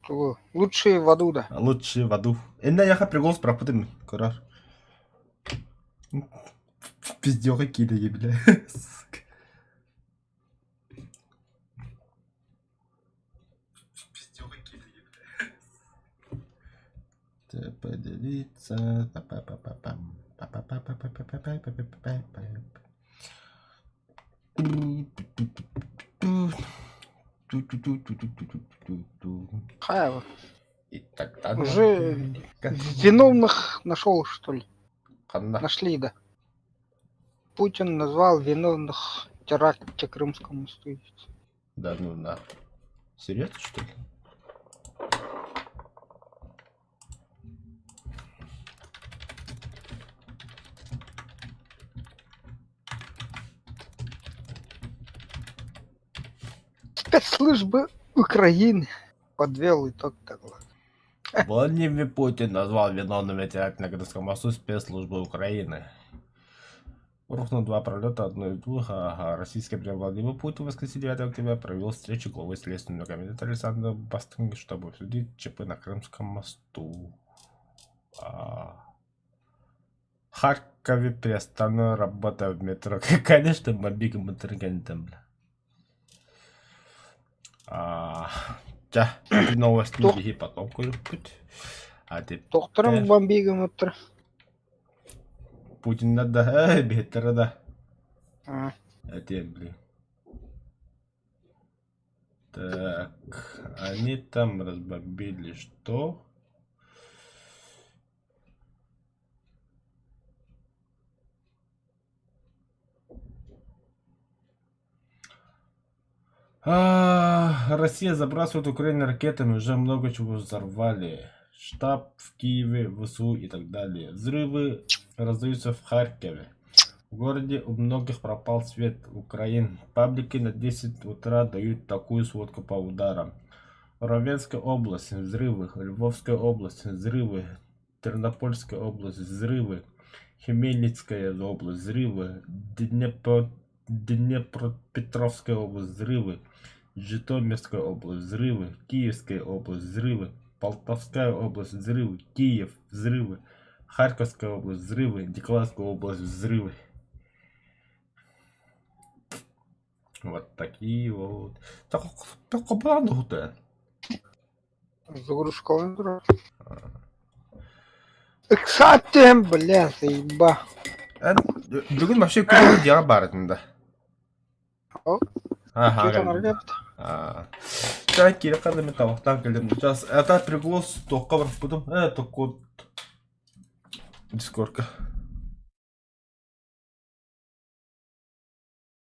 Тугу? Лучшие в аду да. Лучшие в аду. Инна яха приголос пропутым, көрөр. Пиздёха кидэги, бля. Сука. Пиздёха кидэги, бля. Поделиться. Па-па-па-пам. Па-па-па-па-па-па-па-па-па-па. Хаева. И тогда Уже виновных нашел, что ли? Ханна. Нашли, да. Путин назвал виновных в теракте Крымском мосту. Да ну нахуй. Серьезно, что ли? Спецслужбы Украины подвел итог доклада. Владимир Путин назвал виновными теракт на Крымском мосту спецслужбы Украины. Рухнул два пролета, одно из двух. Ага. Российский президент Владимир Путин в воскресенье 9 октября провел встречу главы Следственного комитета Александра Бастрыкина, чтобы обсудить ЧП на Крымском мосту. А... В Харькове приостановлена работа в метро. Конечно, бомбик интергентом, бля. А, Чэ, ити новости Туох биһи потом көрүөхпүт. А Тохторон теперь бомбигымыттар. Путиннар да, э, биһиттэрэ да. А, Этиэм, блин. Так, они там разбомбили что? А, Россия забрасывает Украину ракетами, уже много чего взорвали. Штаб в Киеве, ВСУ и так далее. Взрывы раздаются в Харькове. В городе у многих пропал свет. Украин. Паблики на 10 утра дают такую сводку по ударам. Ровенская область, взрывы. Львовская область, взрывы. Тернопольская область, взрывы. Хмельницкая область, взрывы. Днепро... Днепропетровская область, взрывы. Житомирская область, взрывы. Киевская область, взрывы. Полтавская область, взрывы. Киев, взрывы. Харьковская область, взрывы. Николаевская область, взрывы. Вот такие вот. Загрузка турар. Ыксааттыам, бля, заеба. Бүгүн вообще күн дьиэҕэ баар этим да. О, Ага, Чё там аргабыт? Чай кире кадым табахтан келдим. Сейчас это приглас тоққа барып Э, тоққа Дискордка.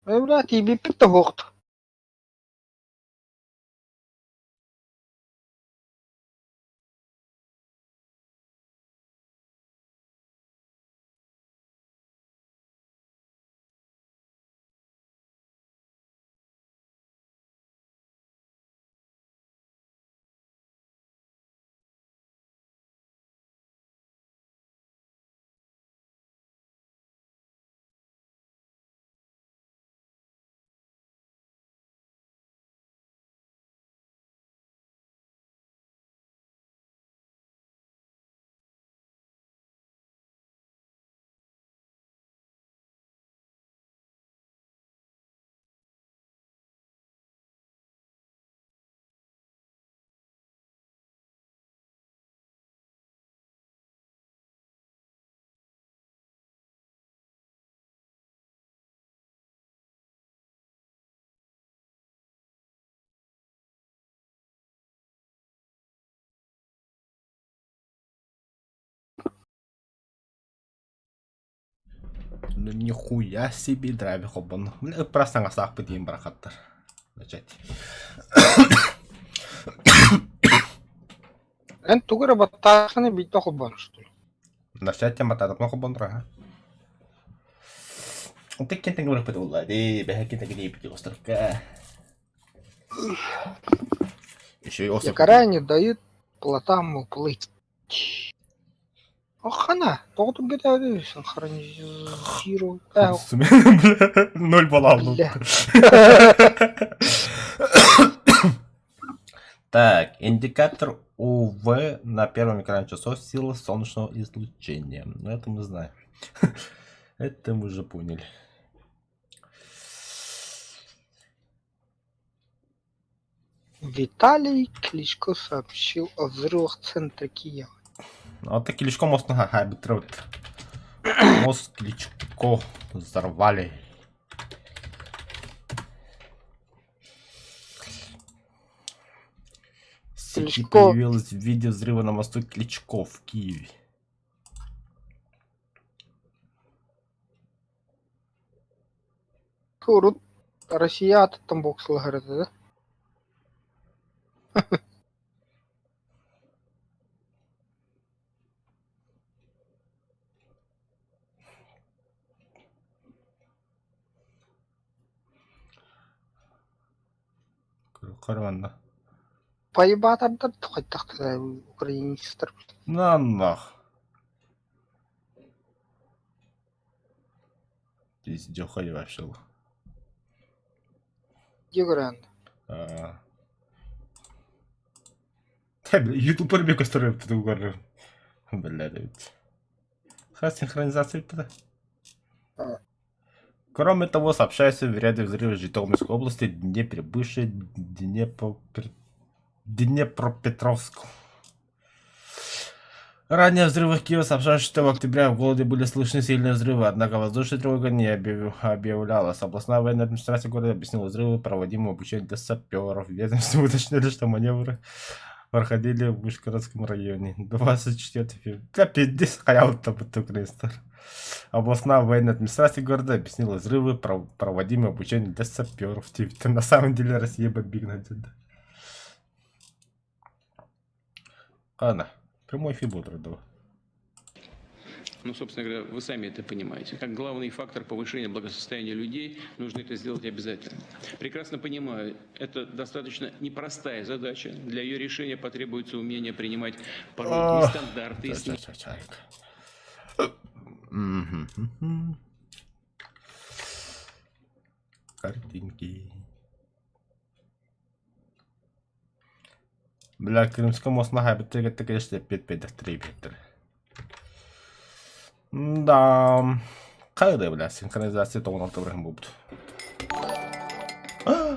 Э, бля, тиийбиппит да суохт. Ну нихуя себе драйвер холбонно. Ыппырас таҥастаахпыт диэн барахаттар. Начать. Эн тугу эрэ баттааххына биирдэ холбоон что ли? Начать тем батаатапна холбоннор аха. Онтон кентэн барыппыт буолла дии, бэһэ кентэн кириэппит островка. Еще и остров. Якоря не дают плотам уплыть. Ох, она, тоҕо түргэтээбит синхронизирует. Ноль баллов. Бля. Так, индикатор УВ на первом экране часов сила солнечного излучения. Ну, это мы знаем. Это мы уже поняли. Виталий Кличко сообщил о взрывах в центре Киева. А ты Кличко мост на Мост Кличко взорвали. В сети Кличко. появилось видео взрыва на мосту Кличко в Киеве. Урут Россия аттан боксалаһар этэ да? Карманна. Поебатардар хайдахтара украинецтар. На нах. Пиздёхали вообще. Дегран. А. Та, бля, ютубер мне который ты угорел. Бля, да ведь. Ха, синхронизация тогда. Кроме того, сообщается в ряде взрывов в Житомирской области, Днепре, Быше, Днепропер... Днепропетровск. Ранее о взрывах Киева сообщалось, что октября в городе были слышны сильные взрывы, однако воздушная тревога не объявлялась. Областная военная администрация города объяснила взрывы проводимые обучение для саперов. В ведомстве уточнили, что маневры проходили в Вышгородском районе. 24 февраля. Да пиздец, халява там украинстар. Областная военная администрация города объяснила взрывы, проводимые обучение для саперов. Типа, на самом деле Россия бомбит надо. Ладно, прямой эфир будет родова. Ну, собственно говоря, вы сами это понимаете. Как главный фактор повышения благосостояния людей нужно это сделать обязательно. Прекрасно понимаю, это достаточно непростая задача. Для ее решения потребуется умение принимать порой нестандартные... Картинки. Бля, Крымский мост на хайбеттерге конечно, 5 метр. Да. Хайда, бля, синхронизация то он бұрын болыпты.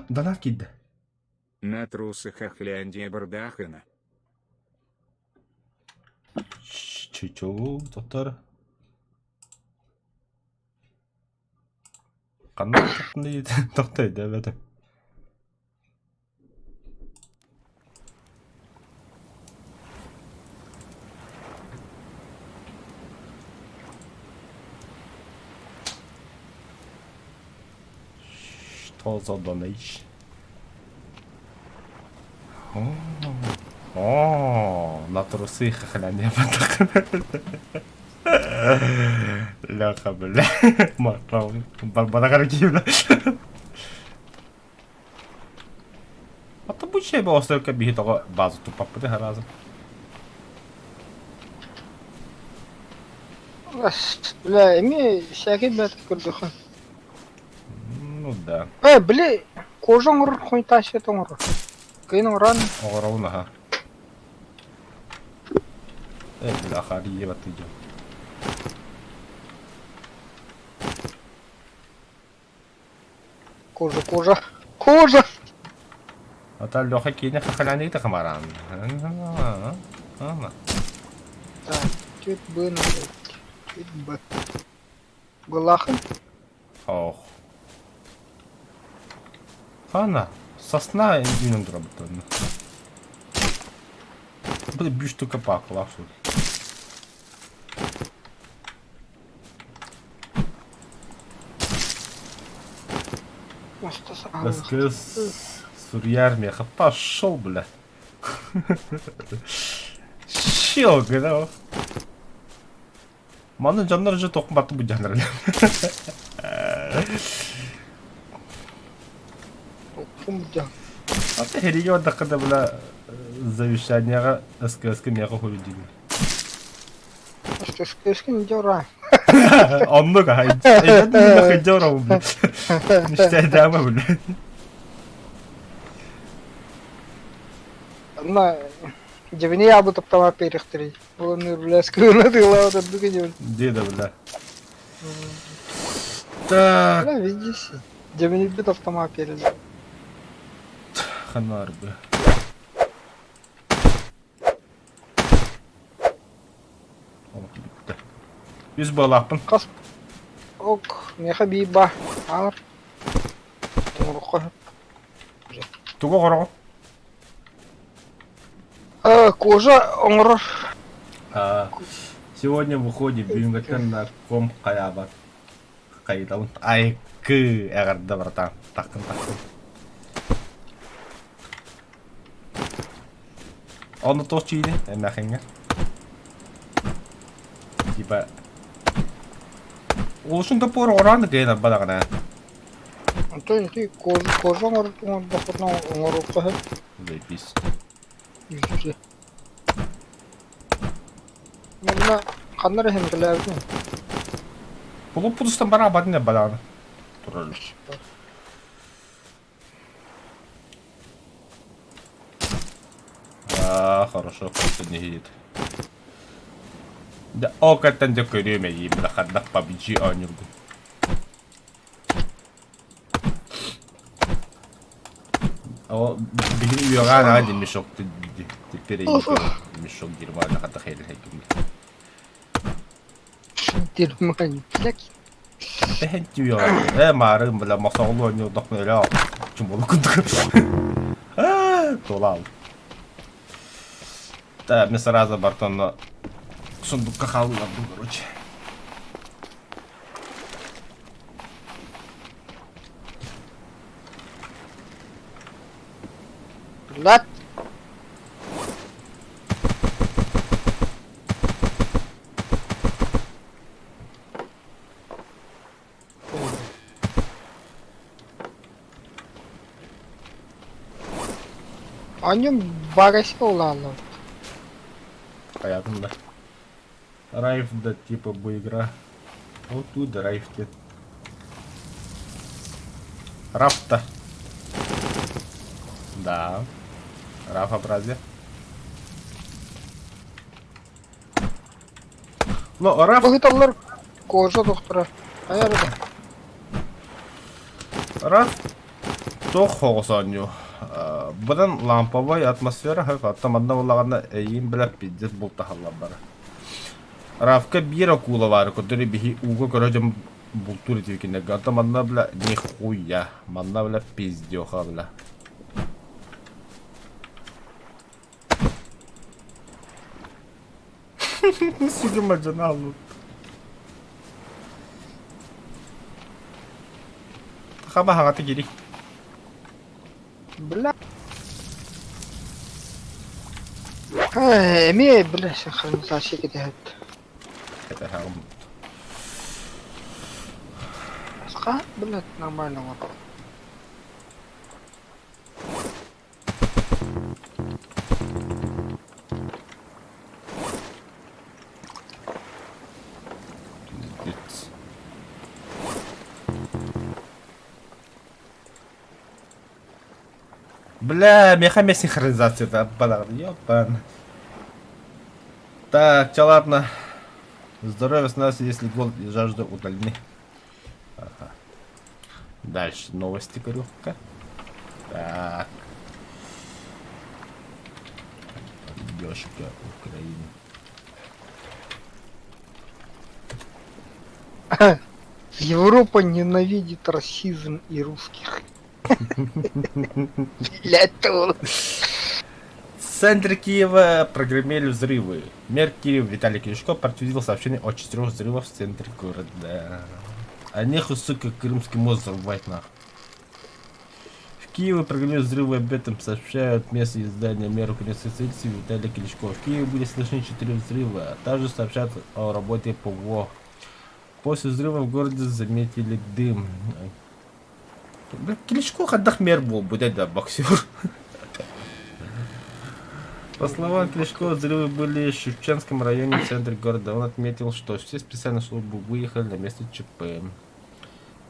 Донат киді. На трусах Хохляндия Бардахина. Чичу, доктор. Қандай тоқтайды, дейді, Что за донейш? О, на трусы хохляне Ляха, бля. Барбара бля. А то будь было столько біги того базу тупо разом. Бля, эмиэ всякий бэт көрдөхө. Ну да. Э, били, кожа оҥорор хуйта оҥорор. Кыйын оҥорон. Оҥоробун аха. Э, бля, хари ебать идем. Кожа, кожа. Кожа! А Леха киинэ хахаляни тахамаран. Так, чуть бы надо. Чуть бы. Былахын. Ох. Хана, сосна индюнен дроботонна. Бля, бүү штука пакла. СКС Сурьяр меха пошел, бля. Щел, гына. Маны жаннар же тоқымбатты бұл жаннар. А ты херигё дақыда, бля, завещанияға СКС-ка меха хуй деймін. СКС-ка не дёра. Оннук, аха. Эден дёра, бля. Ништяй дама, бля. Онно дьэбини яабыт автомат перехтэрий. Ол нырбля скрына тыылаабыт ордук инибин. Дии да бля. Так. Бля, везде Дьэбинийбит автомат переле. Ханарбы. Үс буолаахпын. Хас ок, миэхэ биир ба. Аалар. Тоҥороххо. Тугу оҥороҕун? Кожа оҥорор. Сегодня выходит бүгүҥҥүттэн нарком хайаабат хайытабын. Айкы эҕэрдэ братан. Тахтын тахтын. Ону туох чиини эмээхиҥҥэ? Типа Улуsun топпуор оҕороон да кыайан арбадаҕына. Онтон ити кожа оҥордоххуна оҥоруохха сөп. Заебись. Үсү. Манна ханна эрэ хэмтэлээбитин. Булуппутустан бараабатын бадаҕына. Турар. А, хорошо, просто не едет. Да, о, каттан дьэ көрүөм эйиим, да хардах PUBG оонньуургун. О, биһиги үөҕээн аҕа дии мешок теперь мешок дерьма да хата хейлэхэйкин. Дерьма, блядь. Тэһэн түөҕэ. Э, маарым, бля, мосоҕолу оонньуурдахпына өлө чумолу курдук. Туолаал. Да, мен сразу бартонно сундукка хааллардым, короче. Блядь. Анньым багайска улаалла. Понятно, да. Райф, да, типа, бы игра. Вот тут да, Райф те. Раф-то. Да. Рафа разве? Но Раф... Быһыталлар кожа доктора. Хайа эрэ. Раф туох хоҕус оонньуу. Быдан ламповай атмосфера оттон манна буоллаҕына эйиин билэр пиздец бултаһаллар бары. Рафка биир акула баар который биһи ууга көрө дьон бултуур этибит кинилэргэ. Оттон манна бля нихуя. Манна бля пиздеха бля. Сука мадьанааллыт. Хаба хаҥата кири. Бля. Эмиэ бля синхронизация кэтэһэт. Кэтэһэҕим. Ха, блядь, нормально вот. Пиздец. Бля, меха синхронизацията балаҕан, ёпан. Так, чё, ладно. Здоровья с нас, если голод и жажда удалены. Ага. Дальше новости, корюхка. Так. Поддержка Украины. Европа ненавидит расизм и русских. Блядь, то В центре Киева прогремели взрывы. Мэр Киева Виталий Кличко подтвердил сообщение о четырех взрывах в центре города. А нехуй, сука, Крымский мост взорвать нахуй. В Киеве прогремели взрывы, об этом сообщают местные издания мэр украинской столицы Виталий Кличко. В Киеве были слышны четыре взрыва, а также сообщают о работе ПВО. После взрыва в городе заметили дым. Бля, Кличко хайдах мэр буолбут да боксер. По словам Кличко, взрывы были в Шевченском районе в центре города. Он отметил, что все специальные службы выехали на место ЧП.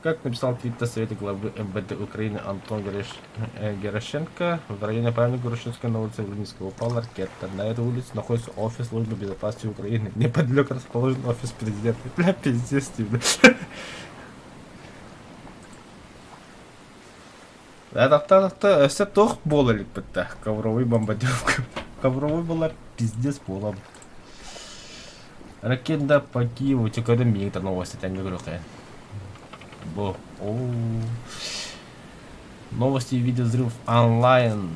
Как написал твиттер Совета главы МВД Украины Антон Геращенко, в районе памятника Грушевской на улице Владимирского упала ракета. На этой улице находится офис службы безопасности Украины. Неподалеку расположен офис президента. Бля, пиздец тебе. Атахта өссө туох буола иликпит да ковровый бомбардировка. Ковровый буолар пиздец буолабыт. Ракета по Киеву көрөн миигин новости тэҥҥэ көрүөххэ. Бу оо новости в виде взрывов онлайн.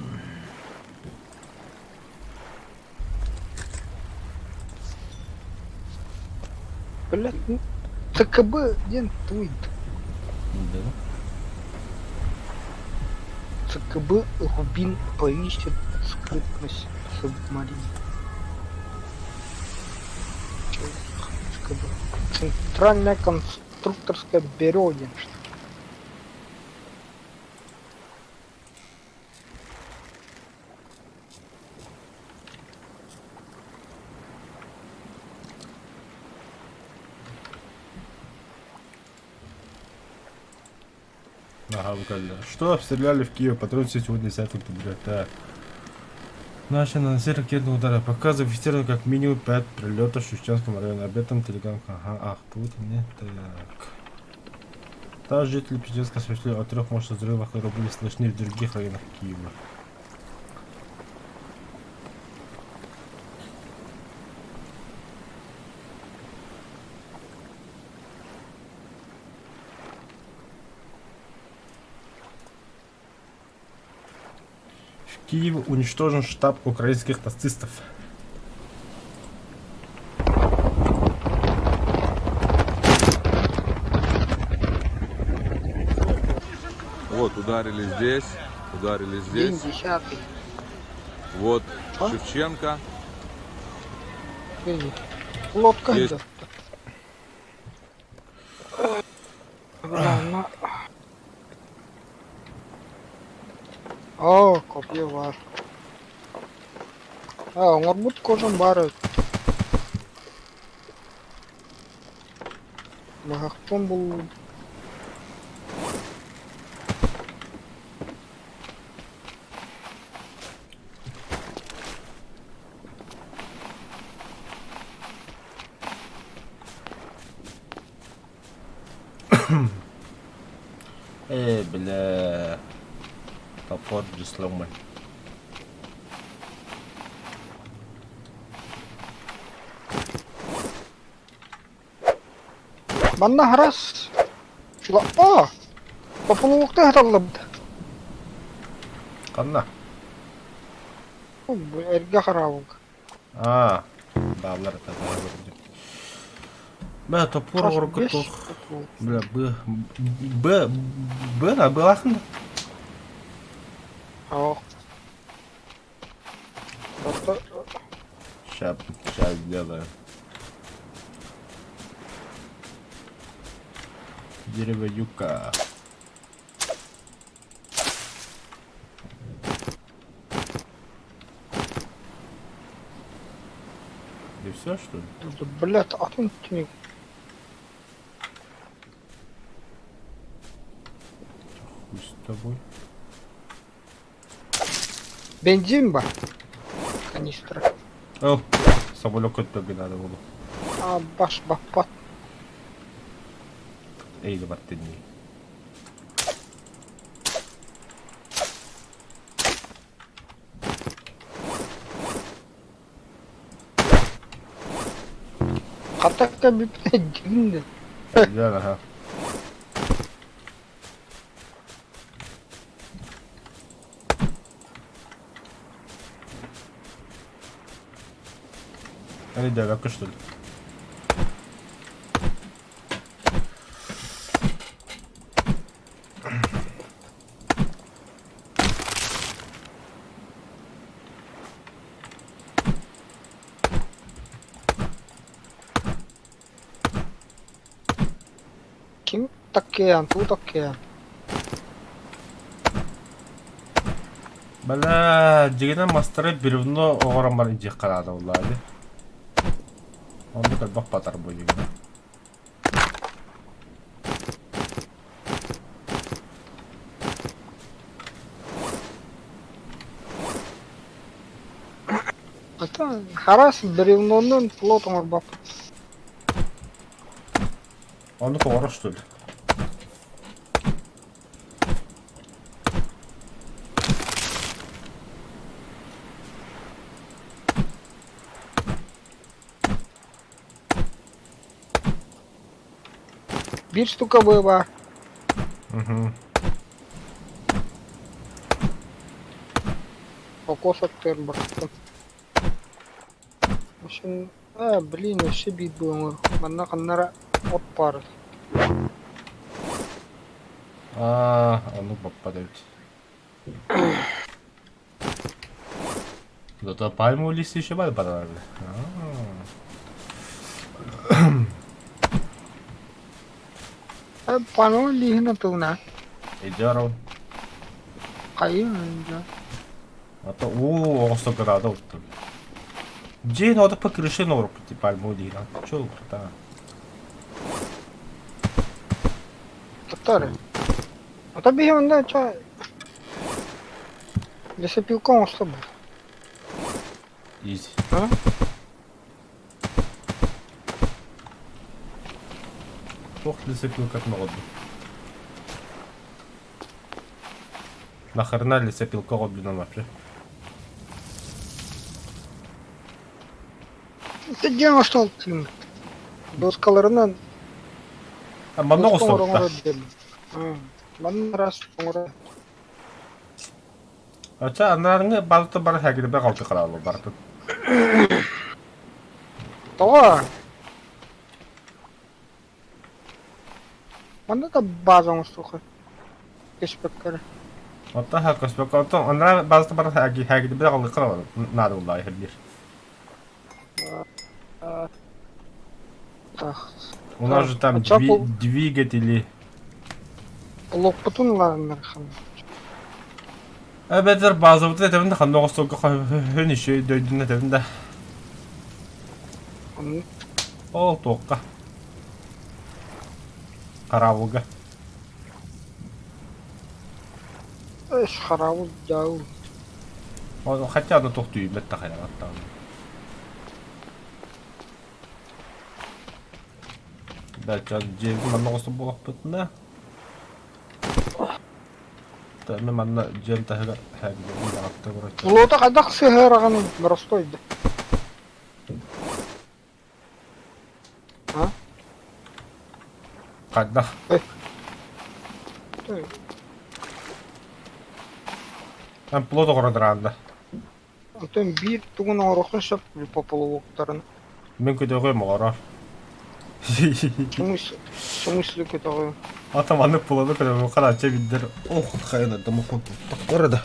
Блядь, ну, ЦКБ диэн туй. Да. ЦКБ Рубин повысит скрытность субмарин. ЦКБ. Центральное конструкторское бюро диэн что. Ага, выкалили. Что обстреляли в Киеве? Подробности сегодня 10 октября. Так. Наши нанесли ракетные удары. Пока зафиксировано как минимум 5 прилетов в Шевченском районе. Об этом телеграм. Ага, ах, тут не так. Также жители Петербурга сообщили о трех мощных взрывах, которые были слышны в других районах Киева. В Киеве уничтожен штаб украинских нацистов. Вот, ударили здесь, ударили День здесь. десятый. Вот А? Шевченко. Подожди. Лодка Есть. идет. Бля, на... О, копье бар. А, оҥорбут кожам баар эбит. Быһахпын буллум. Э, бля. Топор же сломан. Манна харас. Чула. О! Поплавокты хаталлабыт. Ханна? Эргэ хараабык. Аа, баалар это Бля, топор Хас оҕорго бес туох. поплавок. Бля, Б, Б, Б, на былахын. Ох. Просто Сейчас, сейчас сделаю. Дерево юка. И все, что ли? Блядь, атын түнек. Хуй с тобой. Бензин ба. Канистра. О, самолет көттөргө надо было. А, баш баппат. Эй, бартыни. Хатакка бүппүтэ дьиҥ Ага. Али да, что ли? Ким таккыан, туу таккыан. Бля, дьиҥинэн мастары бревно оҥорон баран дьиэххэ наада буоллаҕа дии. Оннук элбэх батар бу дьиҥинэн. Ата харас бревнонун плот оҥорбоппут. Ону оҥоро что ли? Биир штука быа Угу. Кокос аттыгар бырахтым. В общем, а, блин, өссө биир быа Манна ханна эрэ от баар. Аа, оннук баппат эбит. Зато пальмовый лист еще бар барар. Пальмовый лиһин атылына. Идеорон. Хайын дьэ. А то уу оҕусто града уттум. Дьиэн ода по крыше норуппут пальмовый лиһин. Чё та. Татары. Ата биһи онно ча лесопилка оҥосто бу. Изи. А? Туох лесопилкатын оҕордум. Нахрена лесопилка оҕордунан вообще? Ты дьиэ оҥостол Доскаларынан А манна доска оҕустубут да? оҥорор диэн. Манна араас оҥорор. Оча анаарыҥы балта бары хагирбэ қалты қаралы бартын. Тоҕо? Манна да база оҥостуохха көспөккө Оттон ха көспөккө оттон анараа базата бары хагирбэ қалты қаралы наада буллаа хабир. У нас же там двигатели. Олохпутун ыларыннар ханна. Эбэтэр базабытын этэбин да ханна оҕостолго хөһөн еще дөйдүн этэбин да. Ол туохха. Хараабылга. Эс хараабыл дьаабыл. Хотя ону туох түйүммэт да хайаҕаттаҕын. Да, дьиэбит манна оҕостор буолахпытына Таны манна дьиэм таһыгар Плота хайдах сыһыараҕын боростуой да. А? Хайдах? Эн плот оҕородураанда. Онтон биир тугун оҥоруоххун сөп поплавоктарын. Мин көтөҕүөм оҕорор. В смысле көтөҕүөм? Ата маннык плоду көтөҕүм хараачча билдер. Ох, хайана домофон тохтор да.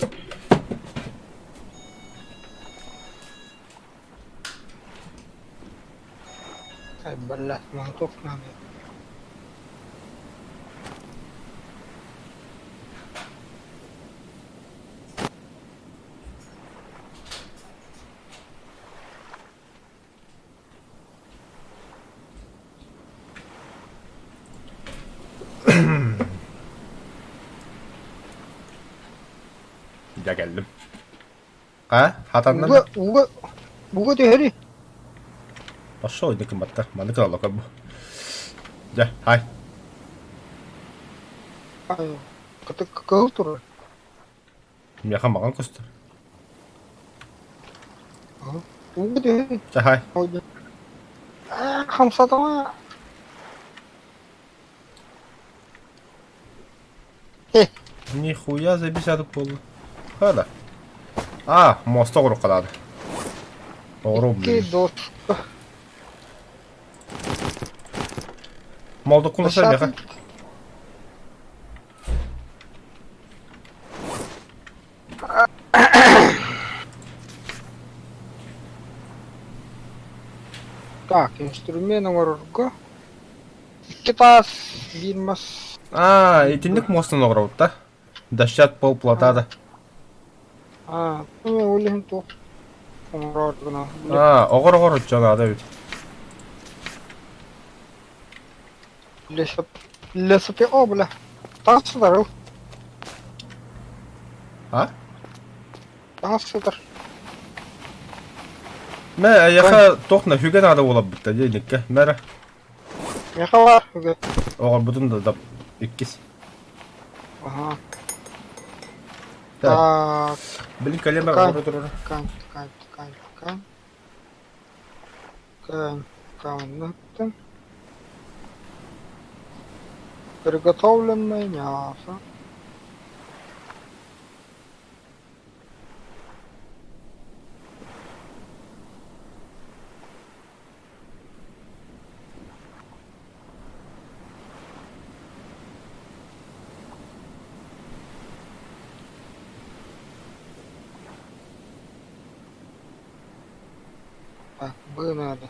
Ай, блядь, молоток надо. Дьэ кэллим. А? Хатанна Уга, уга, уга түһэри. Пошел иди кыматтар. Маны кыраллака бу. Дьэ, хай. Кытык кыһыл турар. Миэхэ маҕан көстөр. Уга түһэри. Чэ, хай. Хамсатама. Нихуя за беседу буолла. Хада. А, муоста оҕуруккалаады. Оҕуру Икки доска. Молдуккун ылса миэхэ. Так, инструмент оҥорорго икки таас, биир мас. Аа, итинник муостан оҕоробут да. Дощат пол плота да. Аа, ол иһин туох оҥороор гына. Аа, оҕор-оҕор оччо наада эбит. Лесоп... Лесопи... О, бля. Таҥас сытар ыл. А? Таҥас сытар. Мэ эйиэхэ туох на хүгэ наада буоларбыт дии Никка. Мэрэ. Миэхэ баар үгэ. Оҕорбутун да да иккис. Ага. Так. Так, Блин, кэлиэм Ткань. оҕоро турар. ткань, ткань, ткань, ткань. Ткань, ткань, ткань. Приготовленное мясо. Так, Б надо.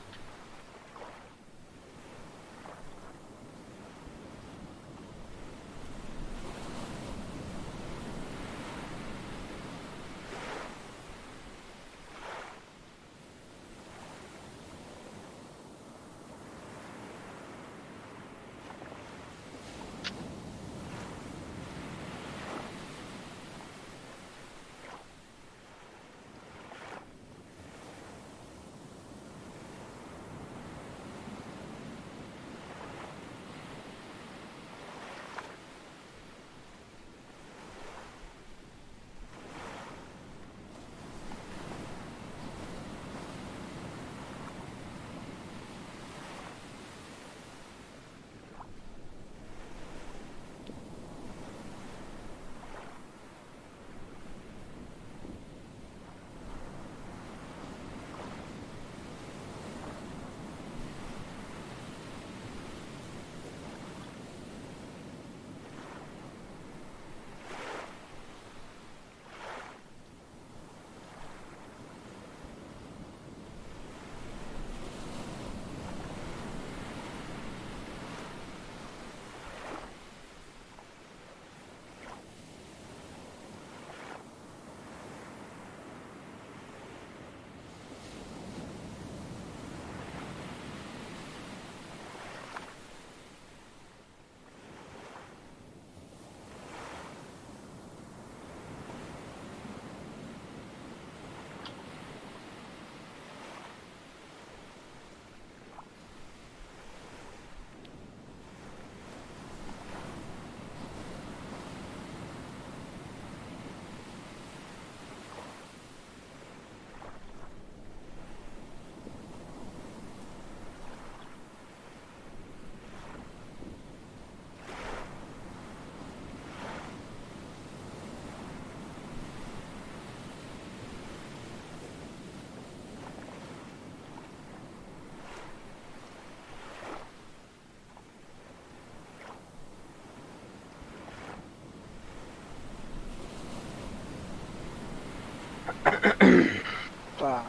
Так,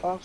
так.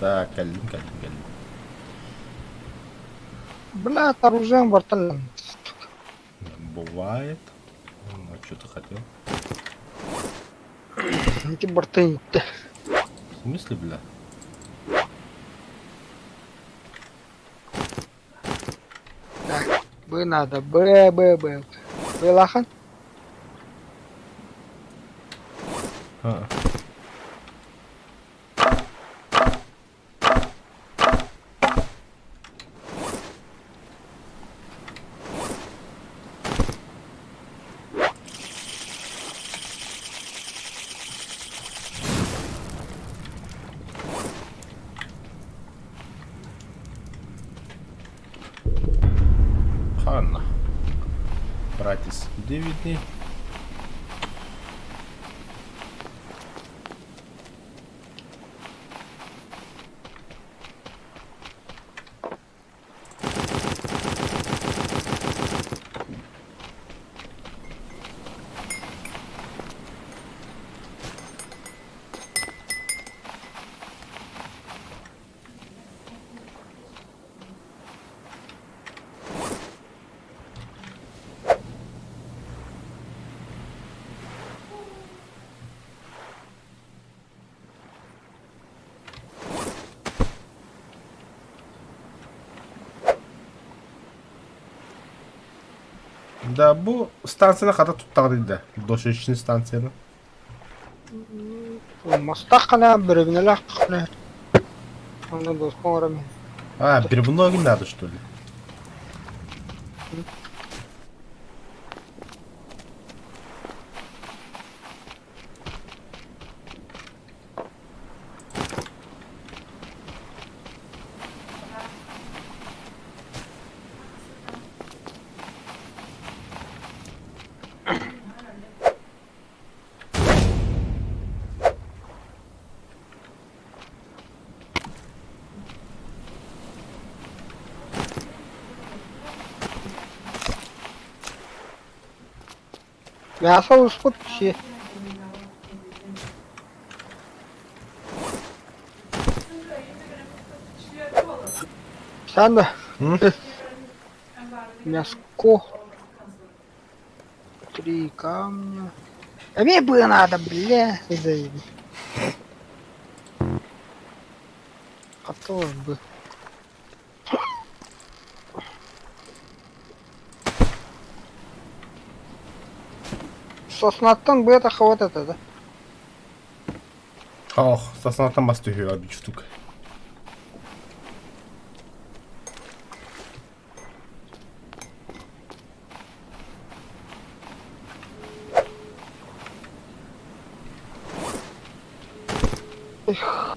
Так, кэллим, кэллим, кэллим. Бля, оружием вертолет. Бывает. Ну, а что ты хотел? Эти борты. В смысле, бля? Так, Б надо. Б, Б, Б. Б лахан? А. Видный. Да, бу станцияны хата туттаҕын да, дошечный станцияны. Мастаххына, бөрөбүнэлээххинэ, онно босхо оҥором иһин. А, бревно надо, что ли? Мясо успут сиэ. Санда мяско. Три камня. Эмиэ быа наада, бля, заеби. Хотелось бы. Соснаттан быа таххыбат этэ да? Ох, соснаттан бас түһүө бич штука. Эх.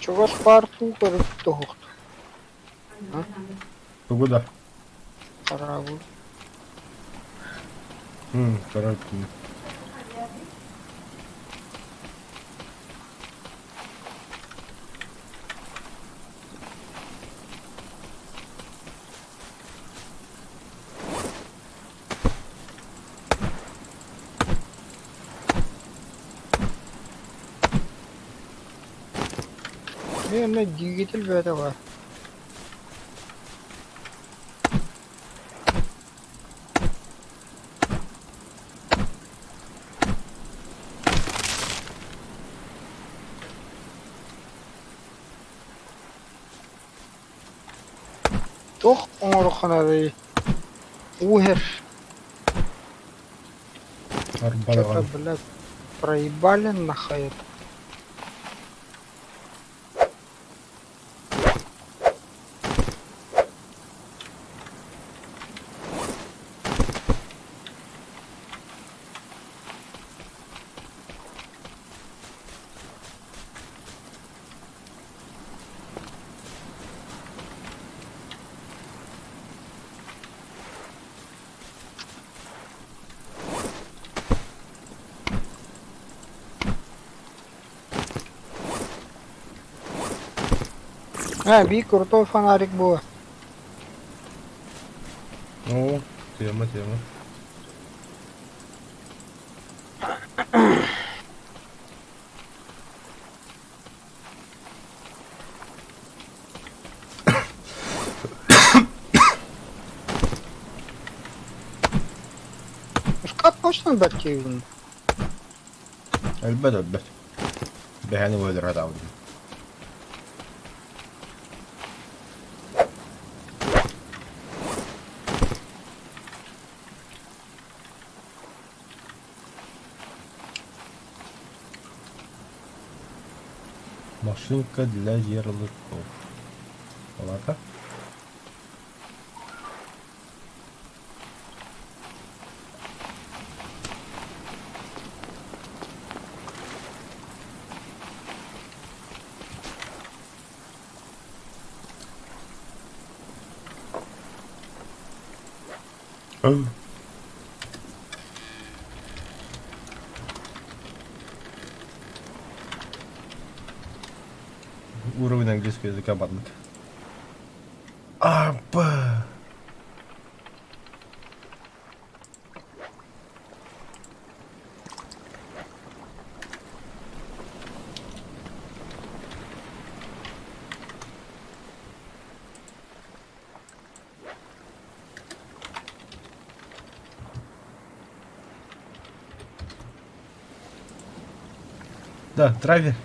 Чугас баар туу көрүп туһухт. Тугу да? Хараабыл. Көрөр. Мин двигатель бөтө бар. Туох оҥоруоххунарый? Уу иһэр. Что-то, блядь, проебали нахуй это. Ээ, биир крутой фонарик буо. О, тема, тема. Шкаф точно бэртиэбин. Өлбөт, өлбөт. Бэһэни өлөрө даҕаны. Машинка для ярлыков. Палата. Уровень английского языка банк. Апа! Да, драйвер.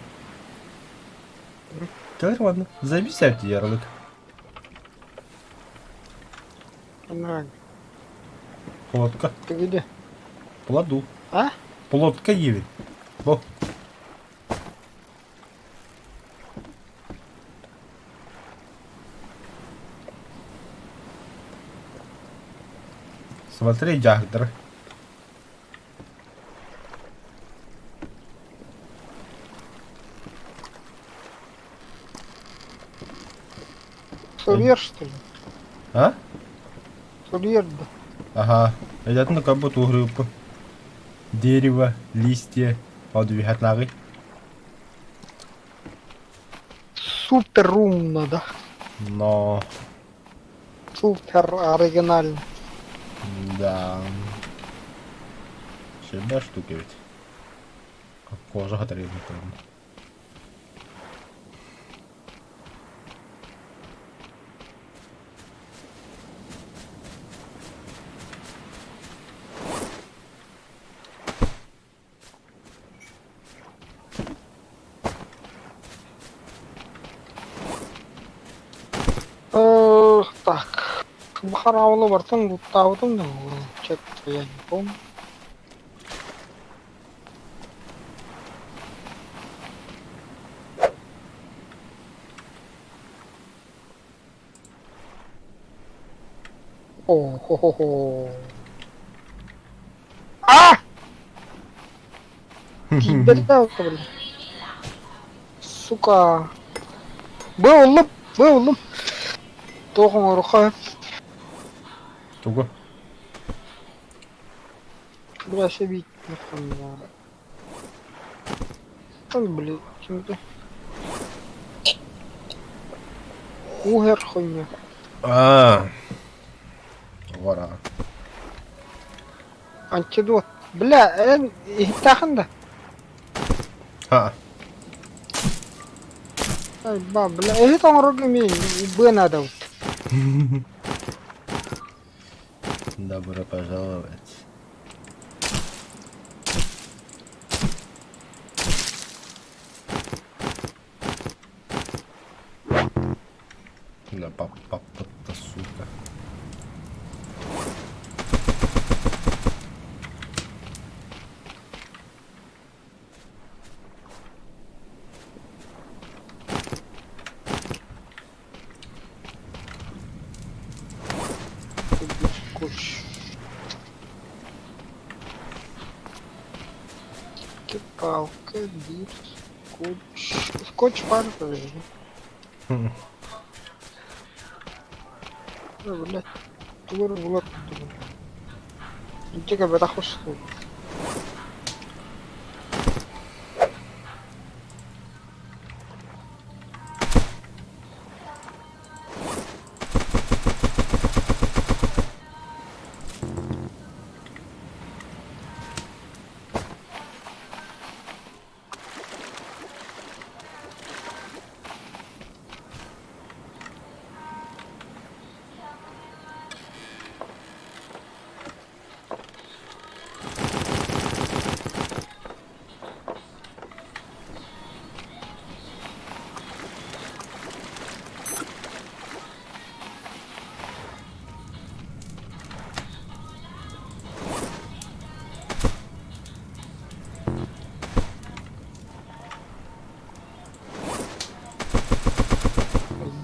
Кэлэр ладно. Забисайте ярлык. Нормально. Плотка. Ты где? Плоду. А? Плотка еве. Бо. Смотри, Джагдер. Сульер, что ли? А? Сульер, да. Ага. Рядом как будто группа. Дерево, листья, подвигать Супер умно, да? Но... Супер оригинально. Да. Всегда штуки ведь. Кожа отрезана. Эх, так. Бахараулы бартын луттаабытым да чё-то я не помню. О, хо-хо-хо. А! Киирбэтэ блин. Сука. Бу ыллым, бу ыллым. Туох оҥоруохха Тугу? Бля, себе Там, блин, чем-то. Угер хуйня. А. Вара. Антидот. Бля, эн иһиттэхин да. А. Ай, ба, бля, иһит оҥорорго мин быа наада вот. Добро пожаловать. Да, пап, пап, пап, сука. Скотч. Палка, бир, скотч. Скотч пара, подожди. Хм. Блядь, тугур булар Интига бэтэх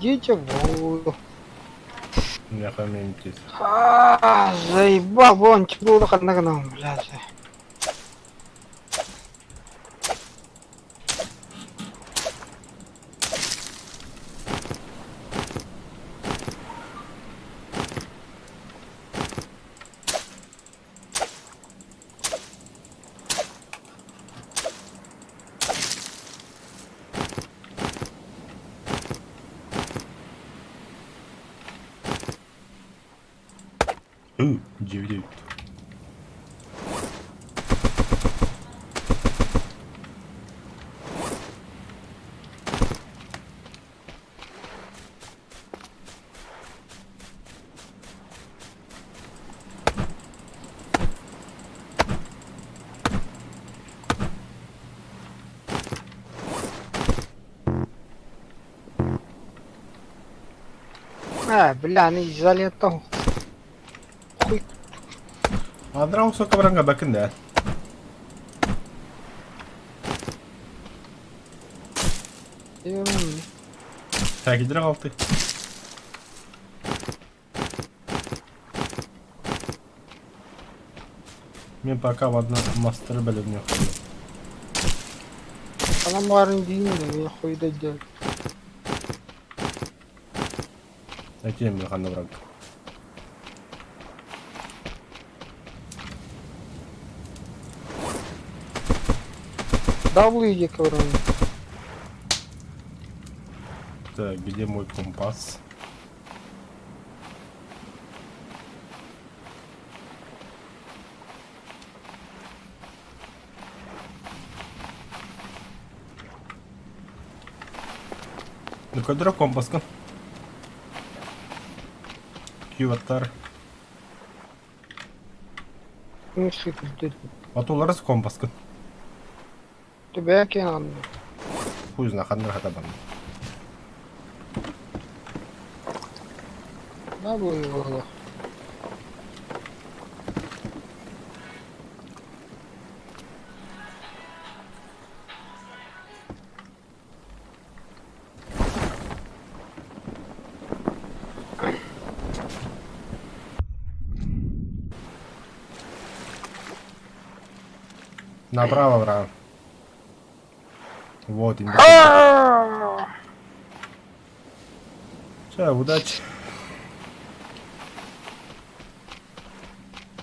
Идите в воду. Миэхэ эмиэ интересно. А, заебал, вон, типа, ханна гынан, блядь. Ыы, дьиэбит А, бля, аны изолента. Хуй. Андраа охсуокка баран габакын да. Сәкидер алты. Мен пока в одном мастер бөлүмҥэ хойдум. Анам баарын диин да мен хуйда диэн. Этиэм мен ханна барарга. W диэки баран. Так, где мой компас? Ну көрдөрө компаскын. Кюваттар. Атуларыс компаскын. Түбээн киэн анны. Хуй знает, ханна хата барна. На буолла. Направо, бра. Вот, именно. Все, удачи.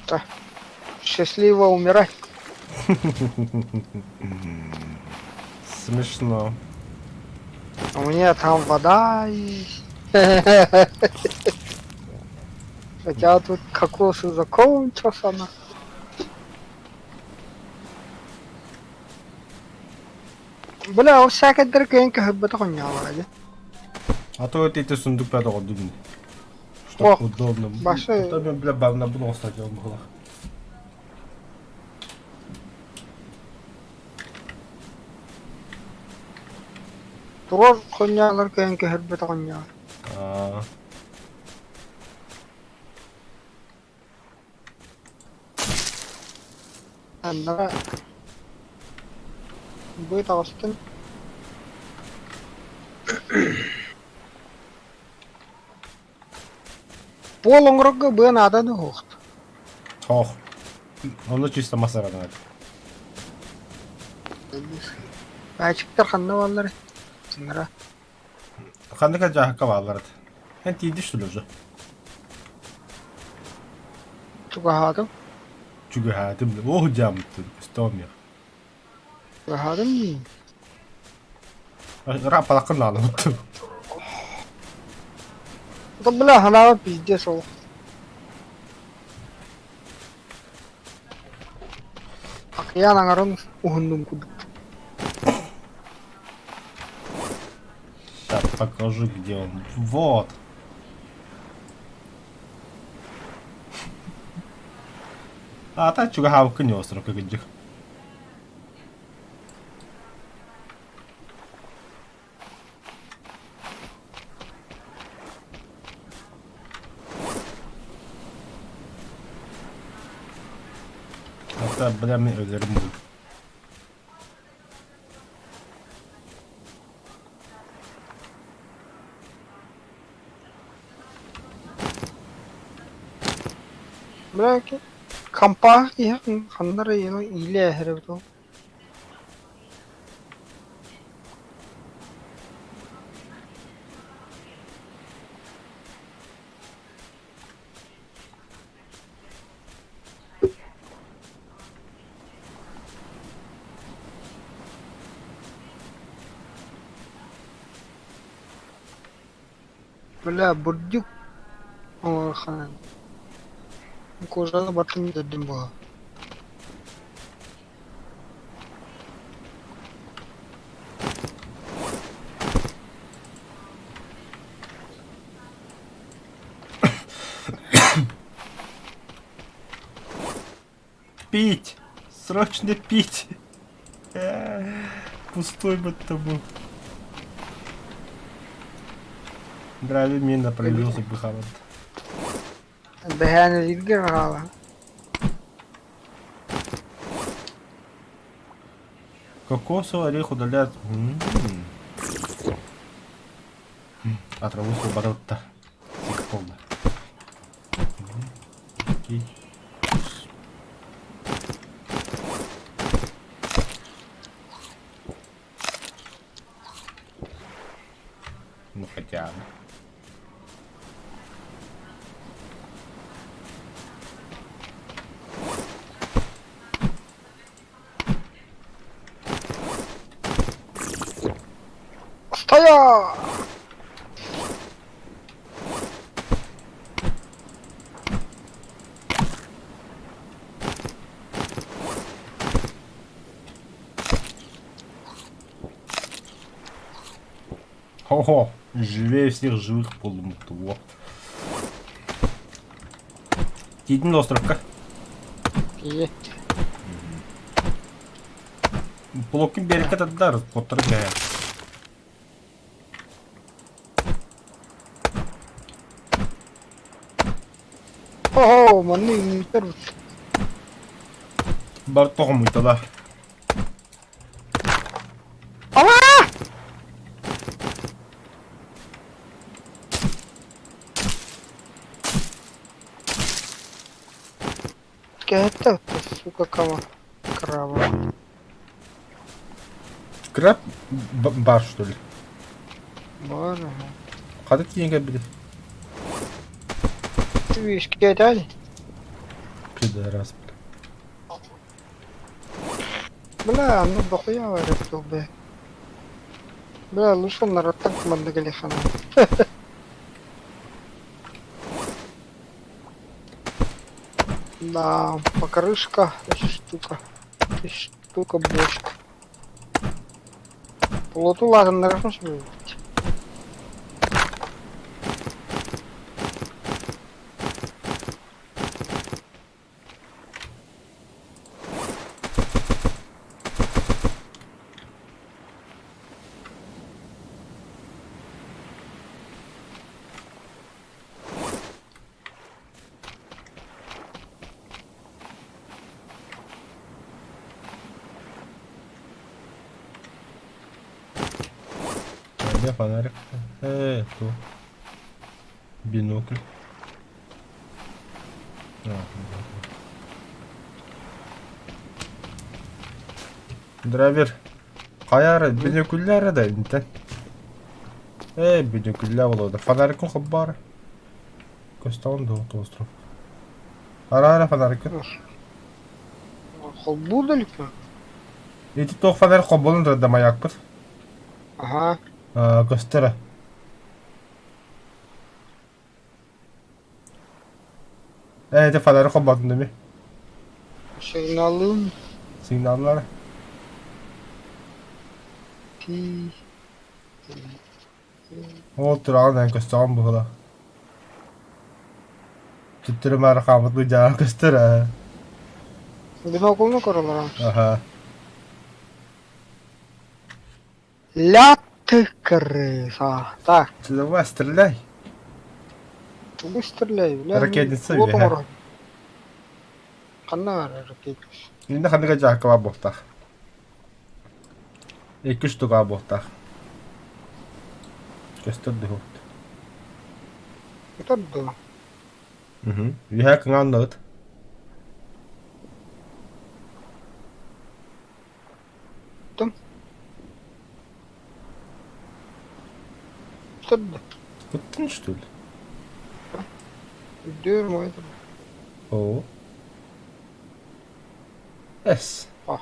Так. Счастливо умирать. Смешно. У меня там вода есть. Хотя тут кокосы закончился на. Бля, ол сээкэйдэр кыайан көһөрбөтөх онньоолоро дии. А то это эти сундук пятого дубин. Чтоб О, удобно. башы- А то мен, бля, бавна буду оставить была. Тугор хонньоолор кыайан көһөрбөтөх онньоолор. А, Аннара быт таҕыстын. Пол оҥорорго быа наада да суох. Ох. Ону чисто масаранар. Баачыктар ханна бааллар? Аннара Ханныка дьааһыкка бааллар Эн тиийди что ли уже? чугаһаатым. Чугаһаатым. Ох, дьаамыттын. Көстөм я. Чугаһаатым дии. Рапалакын наалабыттым. Да бля, ханаава пиздец ол. Акыйаан аҥарын уһуннум курдук. Сейчас покажу, где он. Вот. А та чугаһаабыккын остров кыгыдьык. Hatta бля мен өлөрүм бул. Бля, компа иһэн ханна эрэ иилэ эһэр эбит ол. Бля, бурдюк оҥороххунан кожаны бартын төрдүн буолар. Пить! Срочно пить! Пустой будто был. Драйвер мина проявился быхават. Бэһээн илииргэ хаала. Кокосовый орех удаляет... А траву свобода-то. Полно. Окей. Ну хотя бы. Стоя! Хо-хо, живее всех живых полумтво. Тиийдин островка. Ийэ. Блокун биэрэккэ тардар, куоттаран кэһэр. О, манна үүнүтэр Бар тоҕомуйтала. Ала! Это, сука, кого? Крава. Краб бар что ли? Боже. Хата тиийэн кэлбитэ. Ты видишь, дали? Пидорас. Бля, ну дохуя варил, бля. Бля, лучше на ротак мандагали хана. Да, покрышка, штука. Штука бочка. Полоту ладно, наверное, чтобы. Где фонарик? Ту. Бинокль. А, Драйвер. Хайа бинокүллэр да интен. Бинокүллэр болода. Фонарикын хоббар. Көстөҕүн дуо остров. Арара фонарикын. Холбуу да иликпин. Ити туох фонарь холбонон турар да маякпыт. Аһаа. Көстөрө. Ээ, ити фонарь холботун дemi. Сигналым. Сигналлар. Ти. Ол тураҕын эн көстөҕүн быһыла. Түттүрү маары хаамыт быдьаҕа көстөр ээ. Биноклуну көрөлөр. Аха. Ля ты крыса. Так. Давай, стреляй. Тугу стреляй, бля. Ракетница Вот үөһэ. оҥорон. Ханна баар ракетница? Инна ханныга дьаакка баар буолтаах. Икки штука буолтаах. Көстөр дыһыт. Это да. Үһэ кыҥаан ыт. Көстөр да? Кыттын что ли? Өйдүүр мой. О. Эс. А.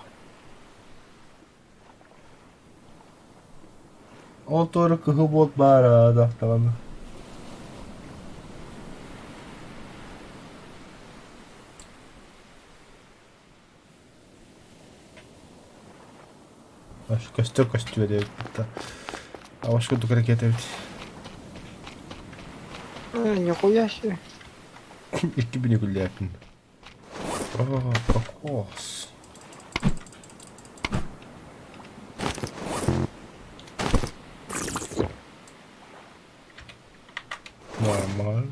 Ол туора кыһыл буолт баара дахтаҕына. Көстөр көстүө диэбит Аваш курдук ракета эбит. Нихуя себе. Икки бүнүкүллээппин. О, кокос. Нормально.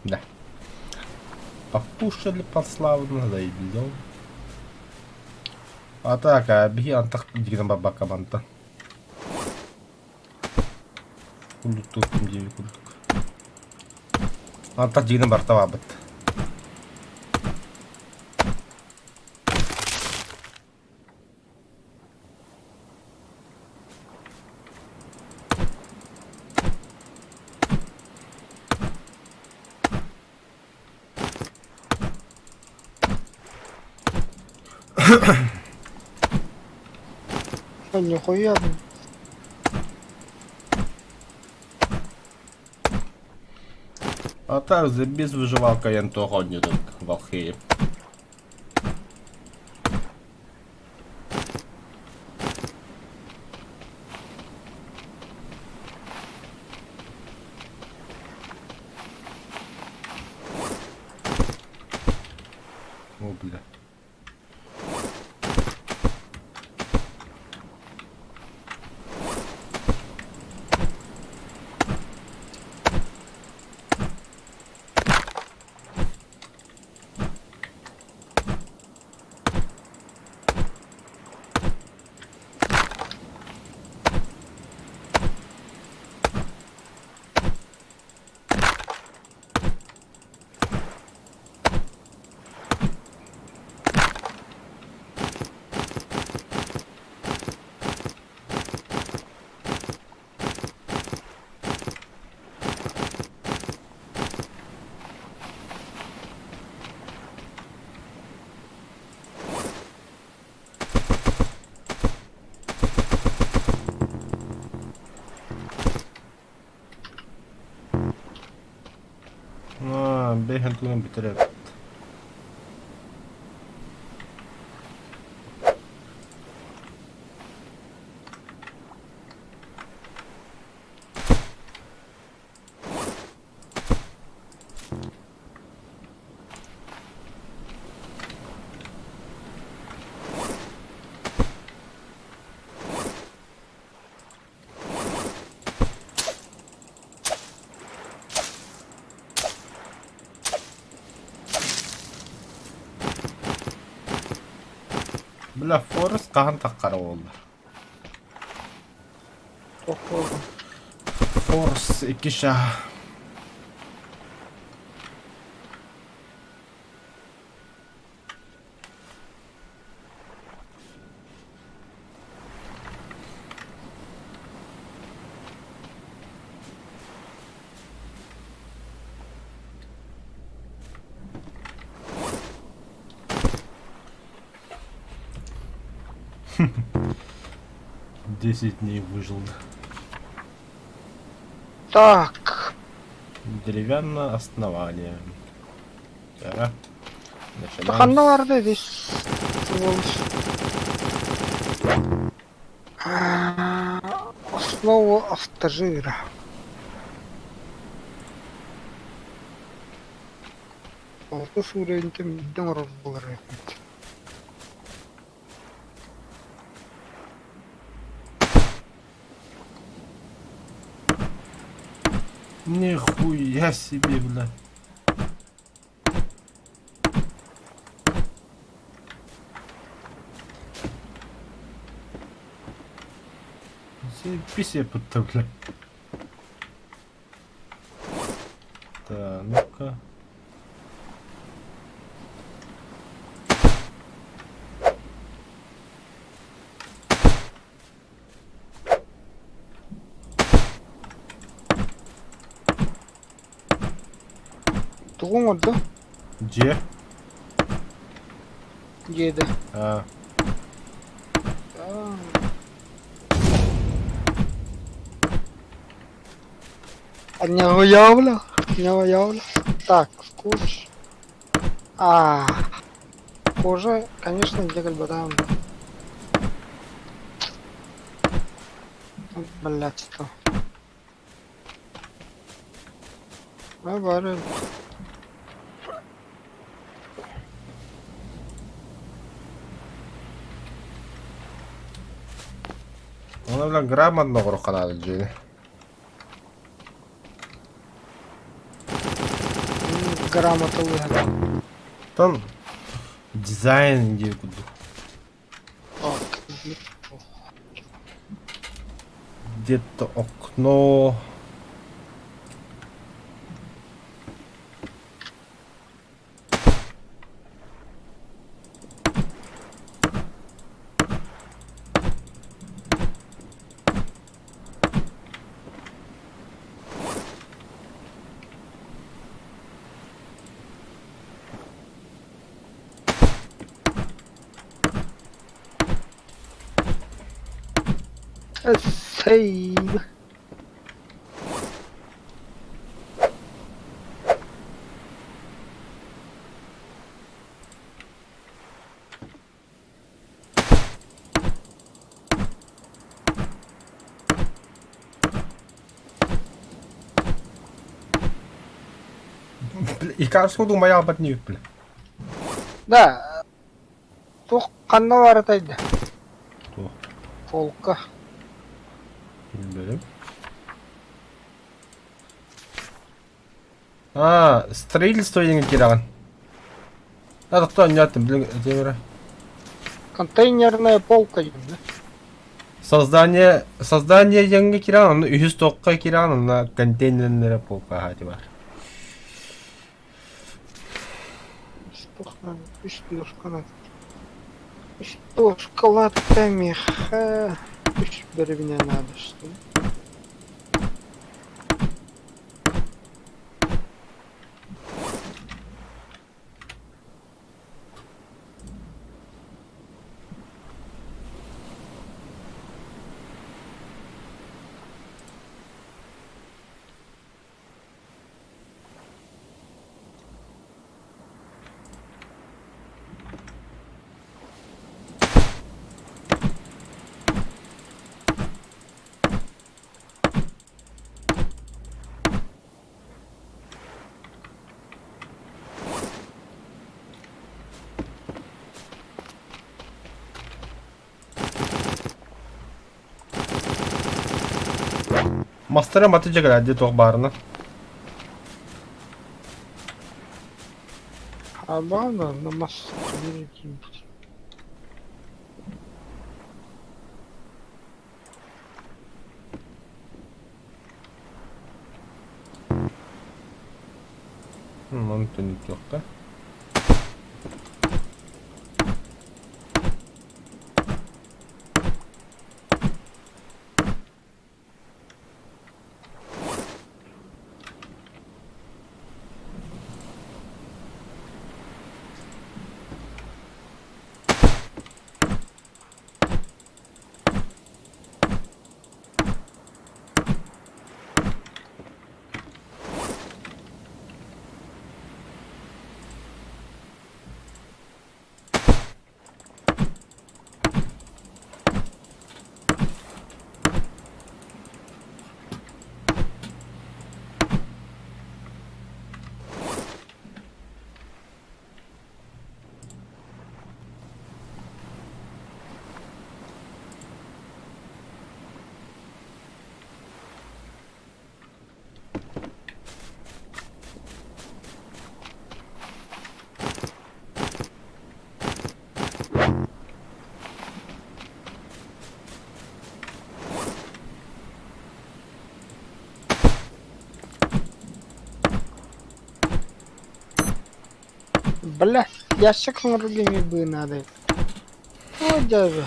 Да. Покушали по-славно, заебись. Атака, биһи антах дигинэн барбакка мантан. Курдук диэби курдук. Антах дигинэн барта баабыт. Нихуя. А так, без выживалка я того не так волхи. О, бля. Аа, бэйэн тугун бүтэрэр. Бля, Форест хаһан таххара буолла? Походу. Форс икки шаа. Десять дней выжил. Так. Деревянное основание. Да. Начинаем. Ханна барды здесь. Основу автожира. Алты уровень биирдэ оҥорор буолар эбит. Нихуя себе, бля. Заебись я бля. Так, ну-ка. Тугу оҥордо? Дьиэ. Дьиэдэ. А, Анньаҕыйаабыла, анньаҕыйаабыла. Так, скотч. А, кожа, конечно, где бадам. Блядство. А бары. Она, бля, грамотно оҥоруохха дьиэни. Грамоталыга. Там дизайн диир курдук. Где-то окно. Сейв. Икар сходу моя оботни, бля. Да. Туох ханна баратай да? Туох? Полка. Билбэтим. А, строительство диэҥҥэ киирэҕин. А, тохтоо, онньоотум, билин этиэм Контейнерная полка диэн да? Создание, создание диэҥҥэ киирэҕин, онно үһүс туохха киирэҕин, онно контейнернэрэ полка аһаати баар. Үс үс плюшка Үс плюшкалаата миэхэ үс бэрэбинэ наада что ли? Мастера маты дьэ дии туох баарына. Абаана мас биир киирбит. Маны төннүтүөххэ. Бля, ящик другими бы надо. О, даже.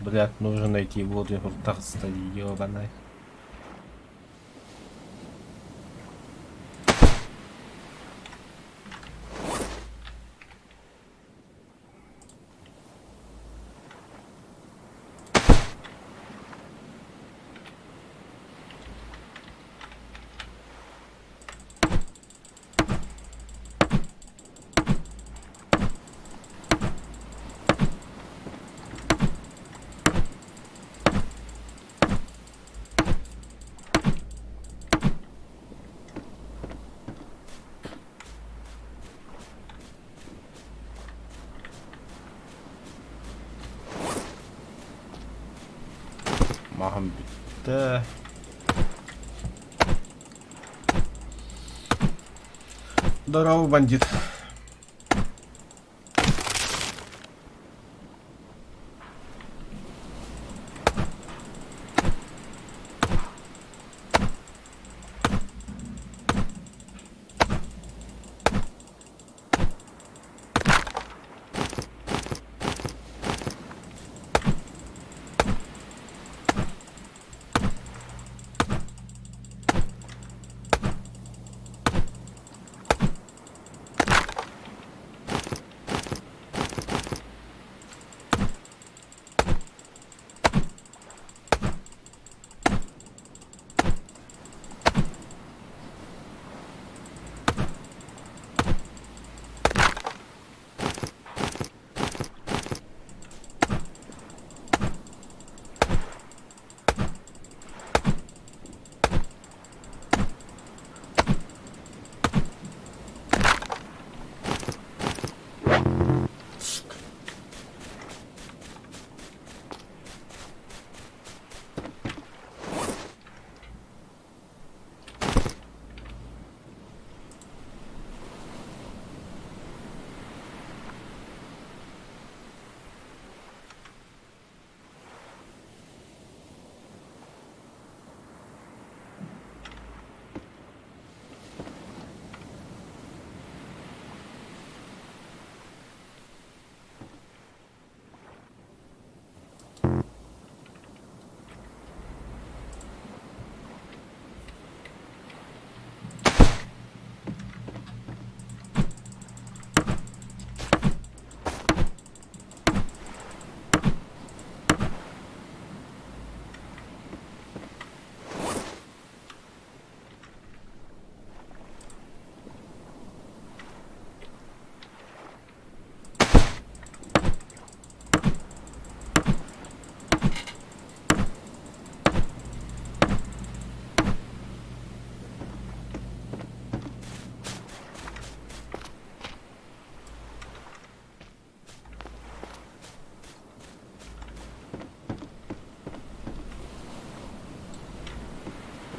Блядь, нужно найти воду, так ебаный. Маһым бүттэ. Здорово, бандит.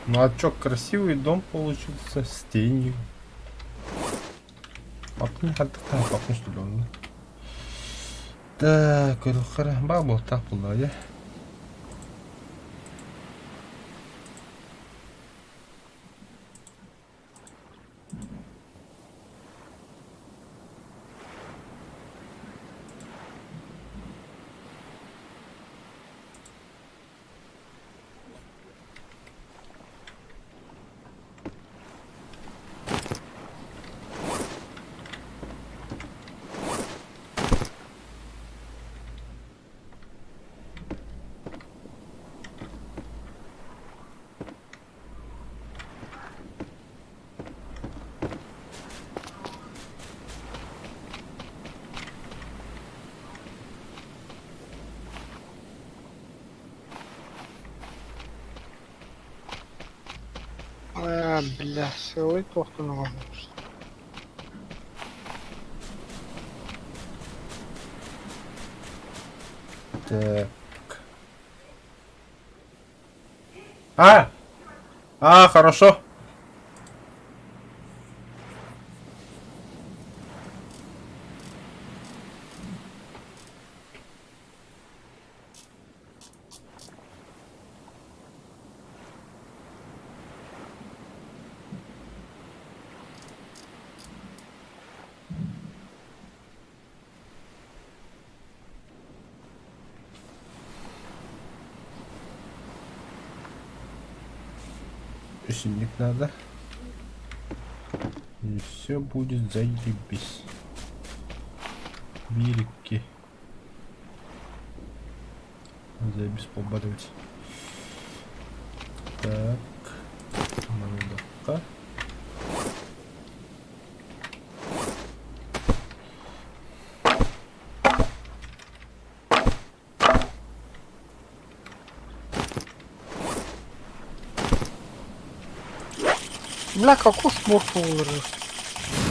Ну а чё, красивый дом получился с тенью. Папны, что ли он? Так, бабу так была, я. А, бля, сылы плохо наложишь. Так. А! А, хорошо. Үс инник надо. И все будет заебись. Биир икки. Заебись побаривать. Так. Маннык. Бля, кокос буорту буолар.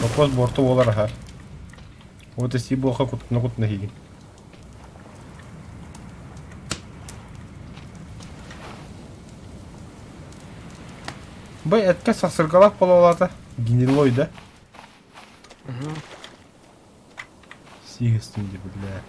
Кокос буорту буолар аһа. Вот если буоха кутна кутна хигин. Бу этке сахсыргалаах буолалаата. Гнилой, да? Сиһистим дии, бля.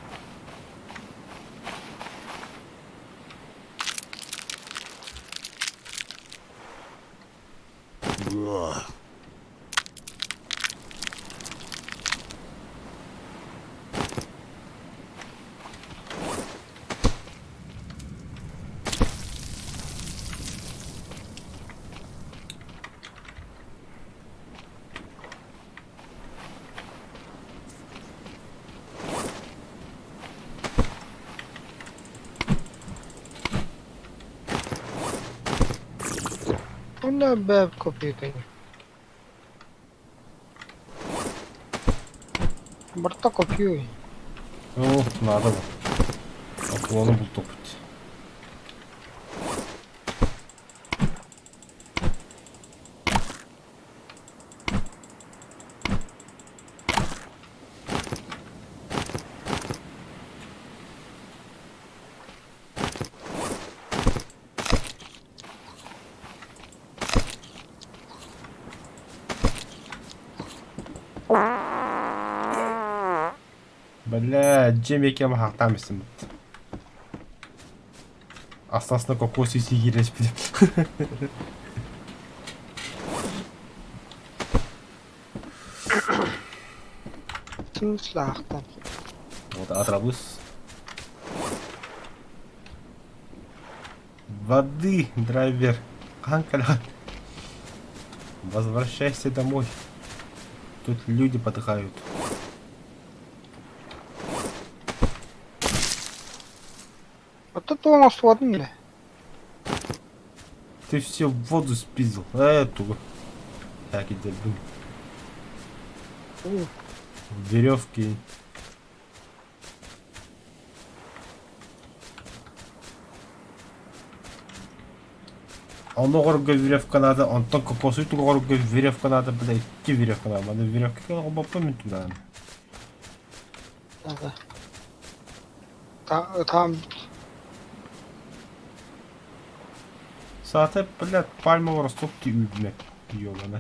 Онно бэп копитай. Барта копиуй. Оо, наада бу. Акуланы бултуохпут. Бля, дьиэм экэм аһаахтаан истим. Астасына кокос сиигирэспитим. Смыслаахтан. Вот атрабыс. Воды, драйвер. Хаһан кэлэҕин? Возвращайся домой. Тут люди подыхают. Оттон туох оҥостубатын илэ? Ты все в воду спиздил. Тугу. Так, иди, Веревки. Ону оҕорго веревка надо, онтон кокосуй тугу оҕорго веревка надо, бля, икки веревка надо. Маны веревка оҕобоппун мин тулаан. Надо. Там Саата, блядь, пальмовый росток ти үүнмэт, ёбана.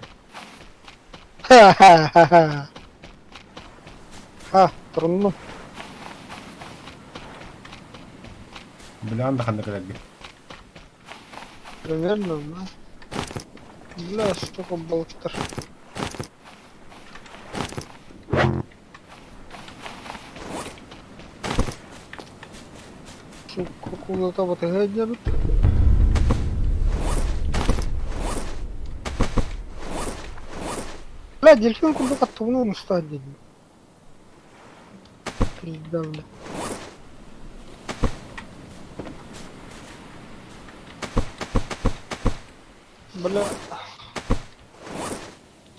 Ха-ха-ха. Ха, туруннум. Бля, да ханна кэлэргэ. Примерно, да. Бля, столько балыктар. Сука, куда-то вот это Бля, дельфин курдук аттыбын оҥостон диэн. Пизда, бля. Бля.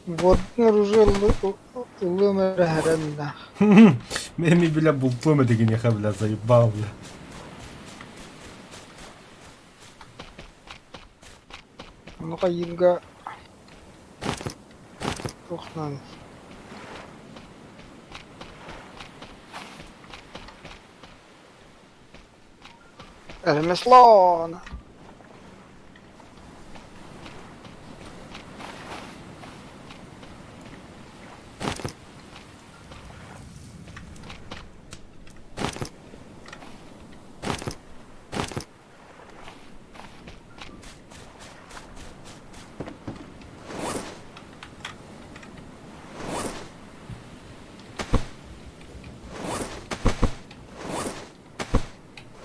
Водный оружие ылыам эрэ эрэннээх. Мин бля бултуом этэ киниэхэ бля заебал бля. Онуоха ыйыырга туох наада. Ремесло!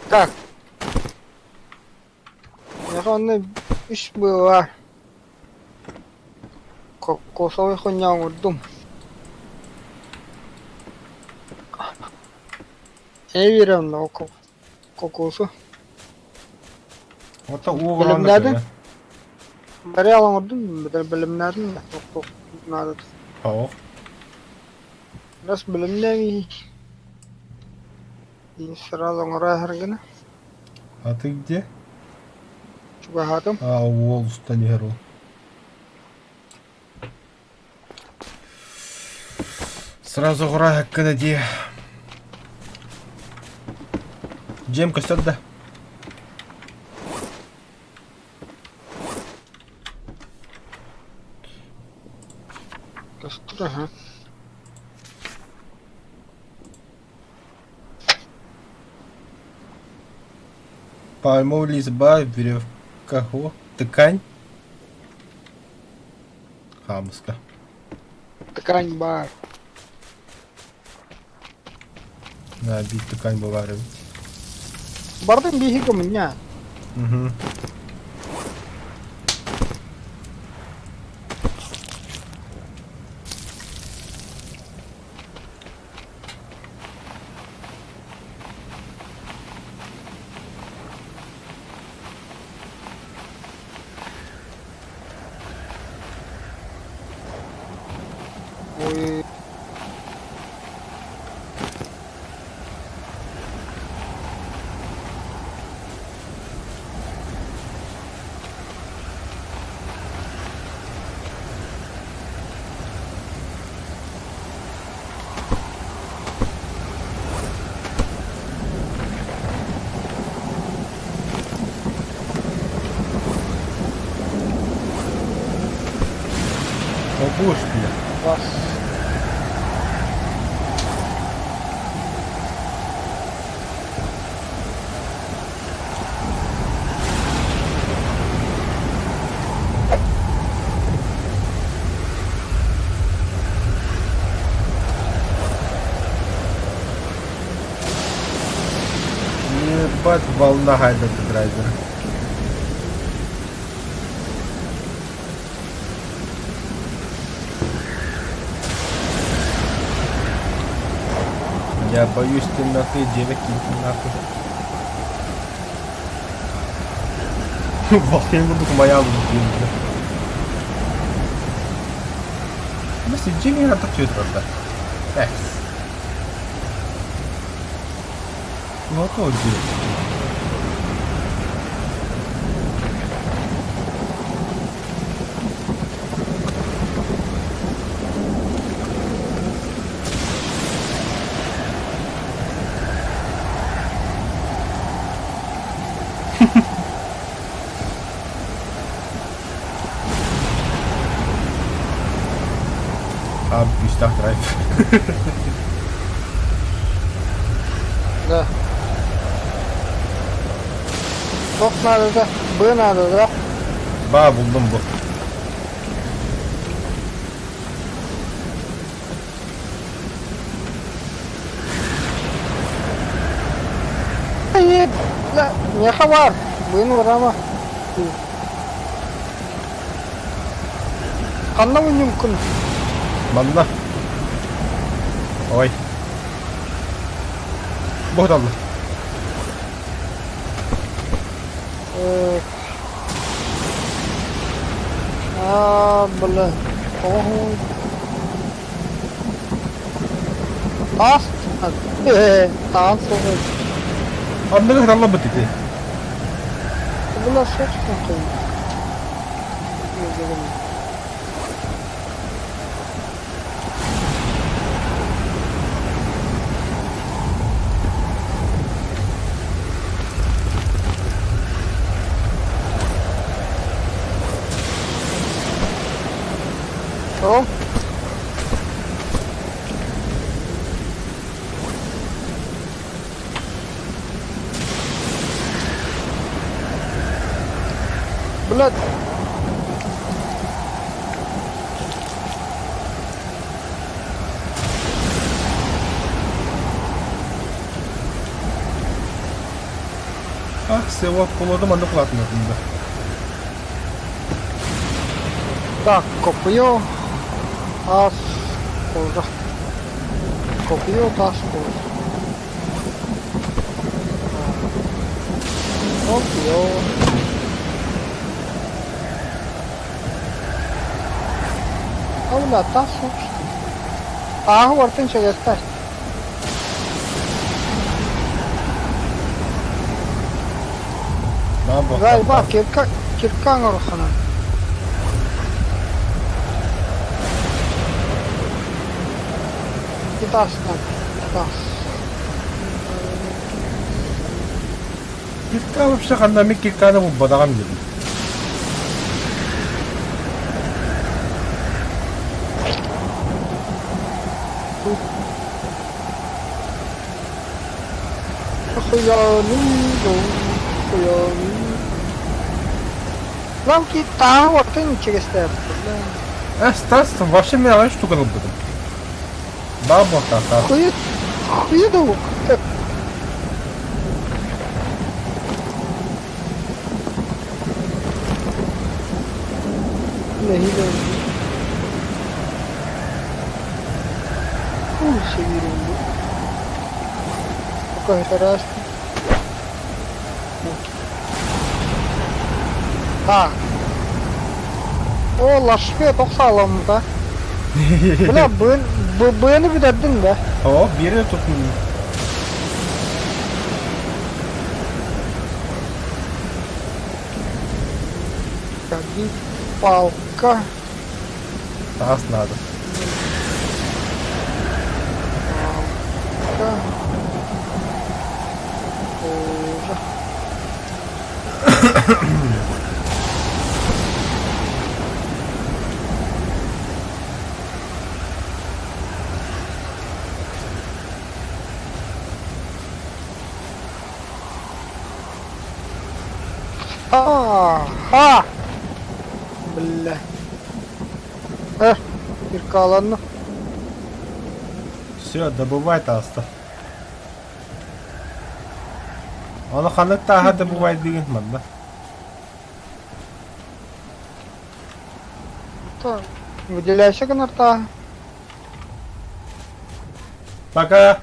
Так. Миэхэ онно үс быа. Кокосовай хонньоон оҥордум. Эйиэрэ онно кокосу. Ото уу Бэлэмнээтиҥ? Материал оҥордум, бэлэмнээтим да наада. Тоох. Раз бэлэмнээн и сразу оҥоро иһэр гына. А ты где? Чугаһаатым. А, уол устан иһэр ол. Сразу оҕураһаккына дии. Дьиэм көстөр да? Көстөр аһа. Пальмовый лист ба, веревка, о, ткань. Хаамыска. Ткань баар. Да, биир ткань баар эбит. Бардым биһи гымынньа. Угу. Ой. О, будешь, бля. Бас. Ебать, волна гайда драйвера. Я боюсь темноты, девок киньте нахуй. Волхин буду моя блин. Если Джимми это да. Экс. Ну а то где? А, пустяк драйв. Да. Ток надо да, Б надо да. Ба, булдум бу. Эй, да, не хабар. Быны барама. Ханна муҥкун? Манна. Ой. Бу далла. А, бля. Ого. Таас. Таас оҕо. Анныгы далла бит ити. Бля, собственно. О, блядь. Ах, сева колодым анды кулатмадым да. Так, копье. Таас кожа. Копье таас кожа. Копье. Ол да таас суох что ли? Тааһы барытын чэгэттэр. Гайба кирка кирка оҥороххунан. Титастан тас. Кирка вообще ханна мин кирканы булбатаҕым дии. Ламки тааһы уоттан ичигэстээбит. Стас, вообще мен аҕай штука ылбытым. Баа буолтаахтаах. Хуйа хуйа да Нэһиилэ Так. О, лашпе тохсааламмыта. Бля, быаны бүтэрдин да. О, биэри тутун. Палка. Таас надо. Палка. Кожа. Ха! Бля. Э, киркаланна. Все, добывай тааста. Ону ханнык тааһа добывай диигин манна. Выделяйся гынар тааһа. Пока.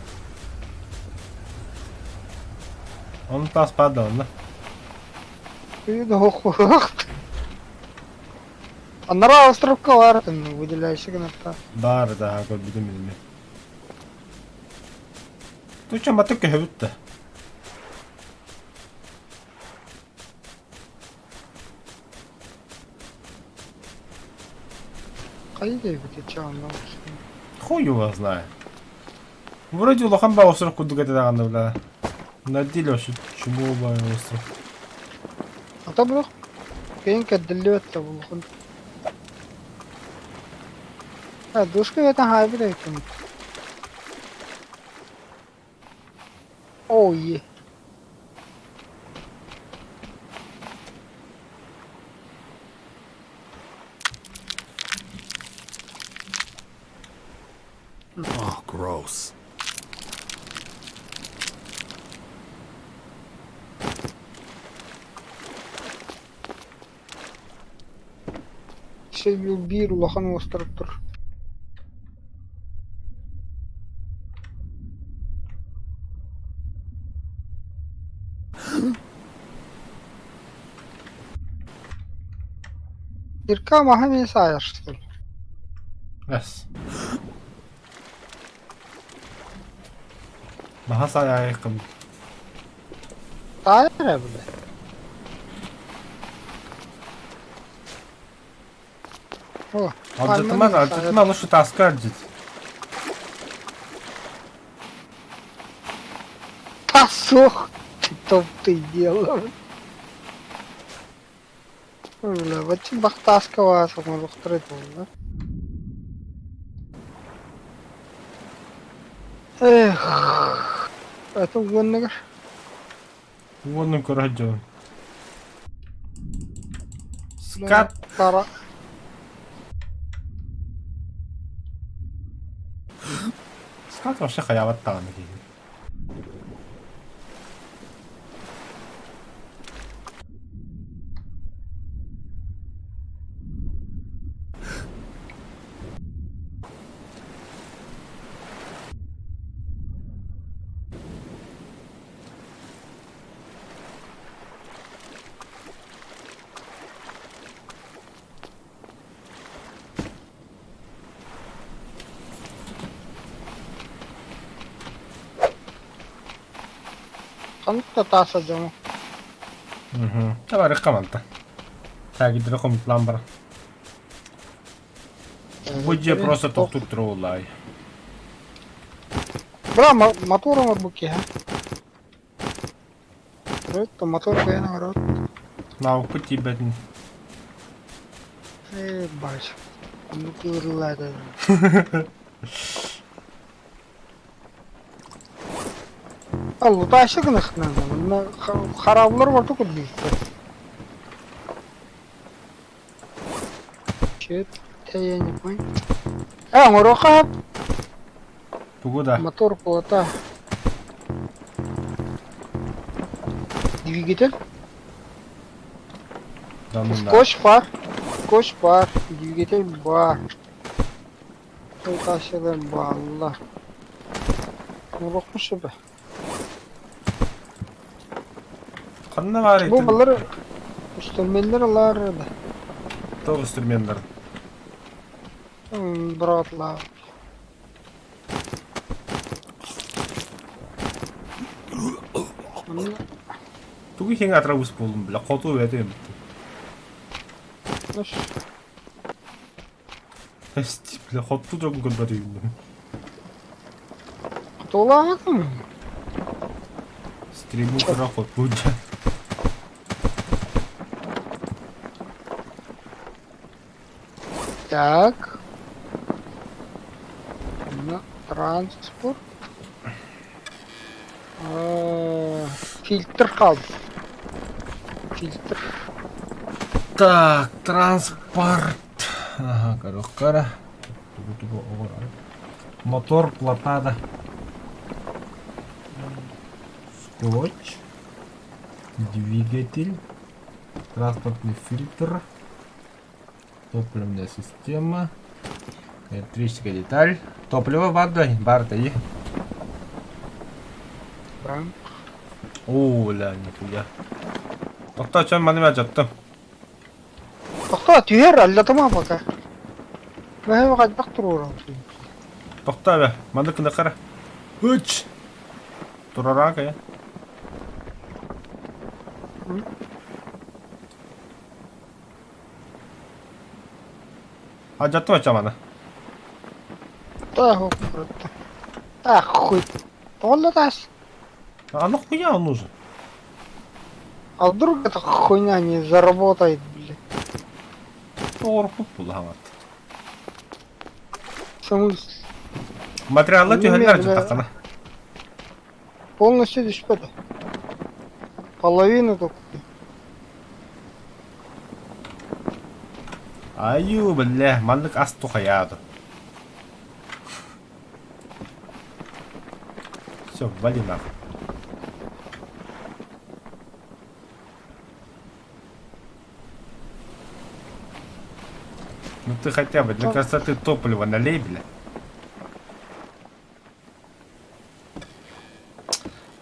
Он таас падал, да? Анараа островка баар выделяйся гынар таас. Баар да, көрбүтүм билими. Туча матык көһөбүт да. Хайа диэбит чаанна. Хуй его знает. Вроде улахан ба остров курдук этэ даҕаны бля. На деле вообще чего ба остров. Ата бу кэйин кэрдиллибэт да булухан. Душка это хайбит эбиккин. Оо е. Oh, gross. Биир улахан уостарып тур. Ирка маһа мин саайарстым. Эс. Маһа саайайыккын. Таайар ээ бile. О, Алдьатыма, алдьатыма, лучше таска алдьат. Тасох, ты ты дело. Бля, бачча бахтааска баар буолла. Эх, это уонныгар. Уоннун көрө сылдьабын. Скат. Тара. Скат вообще хайаабат даҕаны киһи. Ханнык да таас дьону. Табарыкка манта. Таагидра хомутлаан баран. Бу дьиэ просто тохтуур туруоллаай. Бра, мотор оҥорбут киһи. Мотор кыайан оҥорор. Наукпут тиийбэтин. Ээ, бач. Оннук ыарыылаата. Аллуташы гынахтынан манна хараабылар ордук үрдүктэр. Чет, я не понял. Э, оҥоруохха Тугу да? Мотор плата. Двигатель. Да ну на. Скотч бар. Скотч бар. Двигатель бар. Тылташылар бааллар. Оҥоруохпун сөбө. Ханна баар Бу итин балар инструменнар ылаар да. Тоҕ инструменнар. Быраҕытылаабыт. Манна Тугу иһиҥ атырабыс буоллум бля, хоту этим. Эсти, бля, хоту дьон көрбөт үйүммүн. Хотуулаахым. Стриму кыра хоту дьэ. Так. На транспорт. Фильтр хаалбыт. Фильтр. Так, транспорт. Ага, коробка. Мотор, платада. Скотч. Двигатель. Транспортный фильтр. Топливная система. Электрическая деталь. Топливо баар бар и. Оо, ля, нихуя. Тохтоо, чөн маны мен жаттым. Тохтоо, түһэр, аллатыма пока. Мэһэ хайдах туруоран. Тохтоо бе, маны кына кара. Үч! Турараа кая. Алдьаттым ачаманы. Да, А, хуй. Тоҕо таас? А нахуя он нужен? А вдруг эта хуйня не заработает, блядь? Тоҕорпут булаһаҥат. В смысле? Материалла түһэллэр дьаттаххына. Полностью түспэтэ. Половину только. Айуу, бля, маннык ас тухайаады. Все, вали нахуй. Ну ты хотя бы для красоты топлива налей, бля.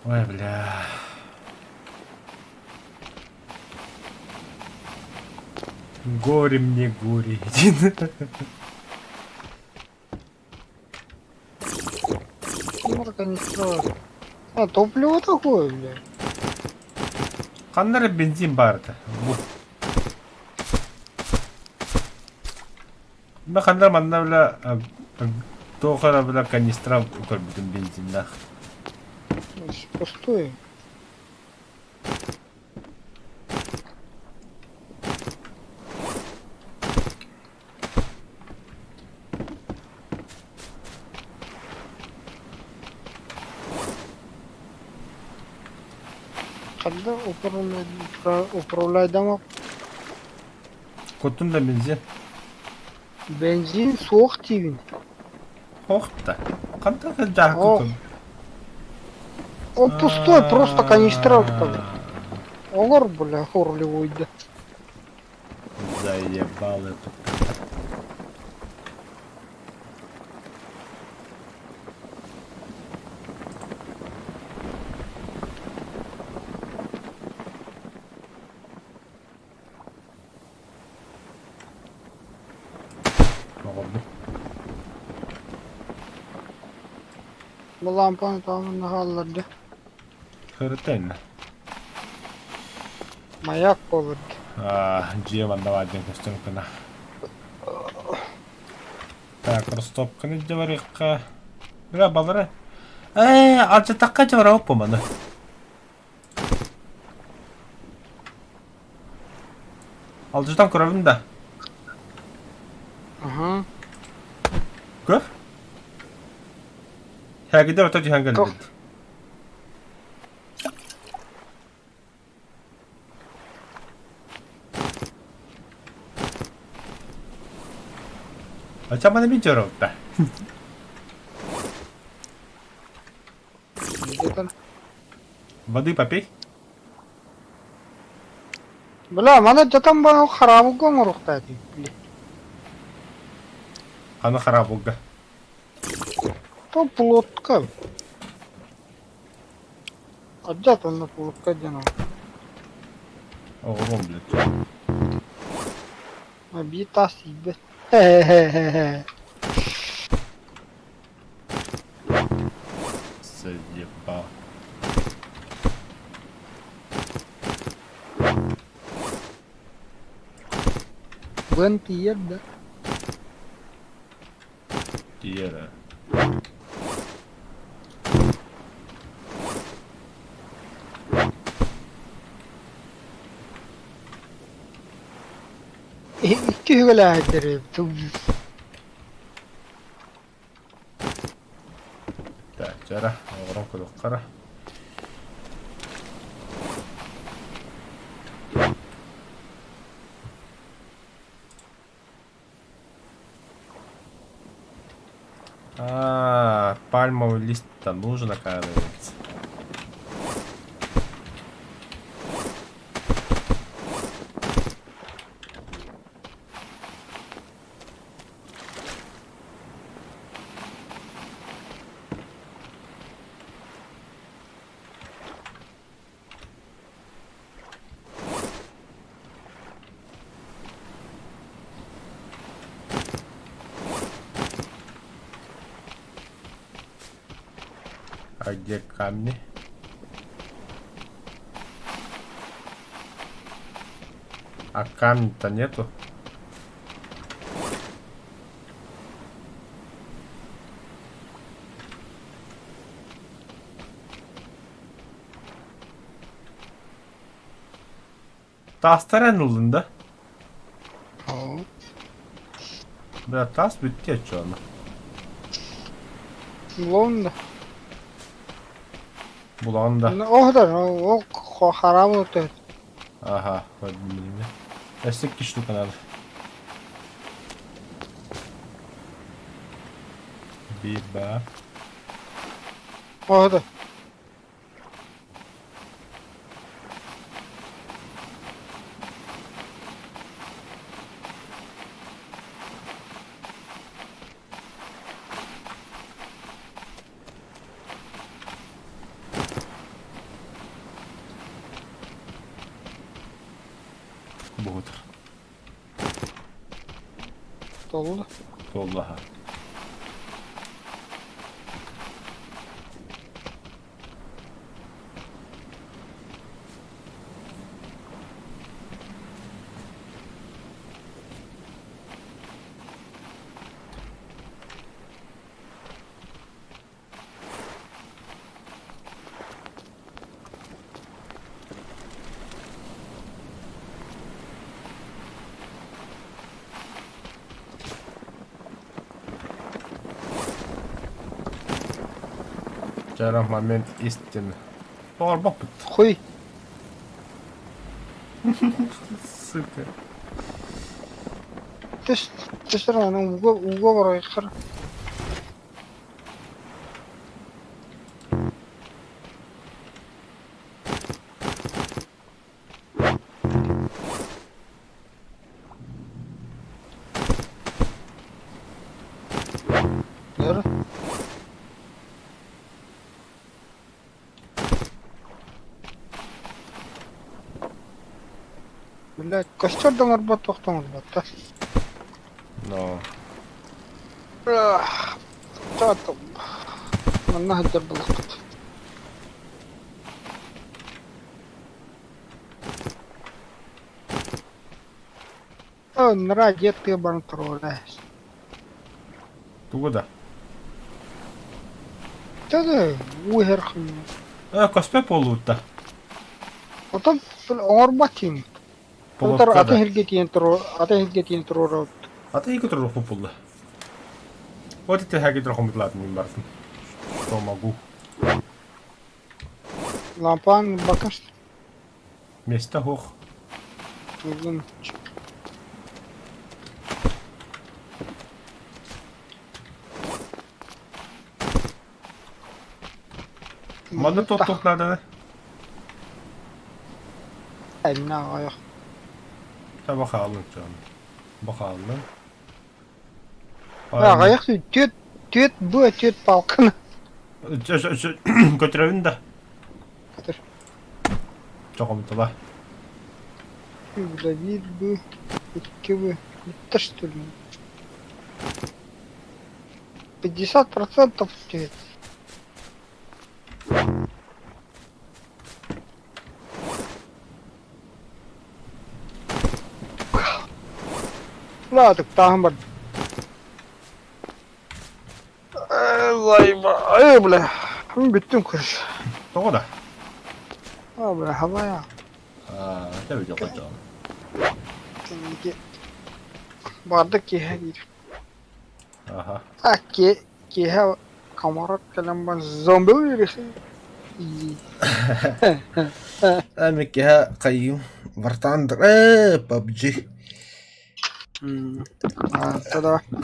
Ой, бля. Горе мне, горе. Морка не строит. А, топливо такое, бля. Ханна эрэ бензин баар этэ. Бу. Мин ханна манна бля туох эрэ бля канистра көрбүтүм бензиннээх. Пустую. Ханна управляйдамак Куттун да бензин. Бензин суох диибин. Ох да. Хантан сылдьааххын Он пустой, просто канистра Олор, бля, рулевой да. Заебал этот. Оҕорбут. Бу лампаны таамын хаалларда. Хырытын. Маяк буолбут. Дьиэ манна баар диэн көстөн гына. Так, ростовканы илдьэ барыахха. Бля, балары. Ээ, алдьатахха дьэ барабыт маны. Алдьатан көрөбүн да. Аха. Көр. Һээгидэ ото түһэн кэлбит. Ача маны бин чоротта. Воды попей. Бля, маны жатан бана харабылга оҥоруохтаа этим. Хана харабылга. То плотка. Аддьат онно плотка диэн ол. Оҕолом, блядь. А биир таас тиийбэт. Хе-хе-хе-хе. Заебал. Быан тиийэр да. Тиийэр ээ. Икки үһүгэлээһиттэр Так, чара, оҕорон көрүөххэ А, пальмовый лист-то нужен, оказывается. А где камни? А камня-то нету. Таастар эн ыллын да? Бля, таас бүттэ оччоҕуна. Булабын да. Булаҕын да. Оһдар, ол хараабын өтөһүт. Ага, билимэ. Өссө икки штука надо. Биир баар. Оһдар. Бугутур. Толла. Туоллаха. Вчера момент истины. Тоҕорбоппут. Хуй. Сука. Түс, түстэр аны ууга, ууга барайхар. Нөр. Блядь, костер да оҥорбот, туох да оҥорбот да. Но. Манна сылдьар буоллахпыт. Нара дьиэ тыа баран туруора. Тугу да? Төдө уу иһэр Э, көспөт буолуутта. Отон оҥорбот тиим. Отор атын сиргэ тиийэн туруор, атын сиргэ тиийэн туруорабыт. Атын сиргэ туруорбут буолла. Вот это хәги турахомутлаатын мин бартым. Что могу. Лампан бакаш. Место хух. Uzun. Манна туох нааданы? Элинэ аҕыйах. Таба хаалын дьон. Бахаалын. Аҕыйах түөрт түөрт бу түөрт палканы. Көтүрөбүн да. Көтөр. Чоҕомтула. Биир бу, икки бу, бүттэ что ли? 50% түһэт. Лаатыктааһын бар. Эй, бля, бүттүм короче. Тоҕо да? А, бля, халая. Аа, тэбэ дьоҕо Кэнники барды киэһэ диир. Аха. А, киэһэ комарат кэлэн баран зомби үөрүсүн. Эмиккиһэ хайыым Вартандр PUBG. А, тогда.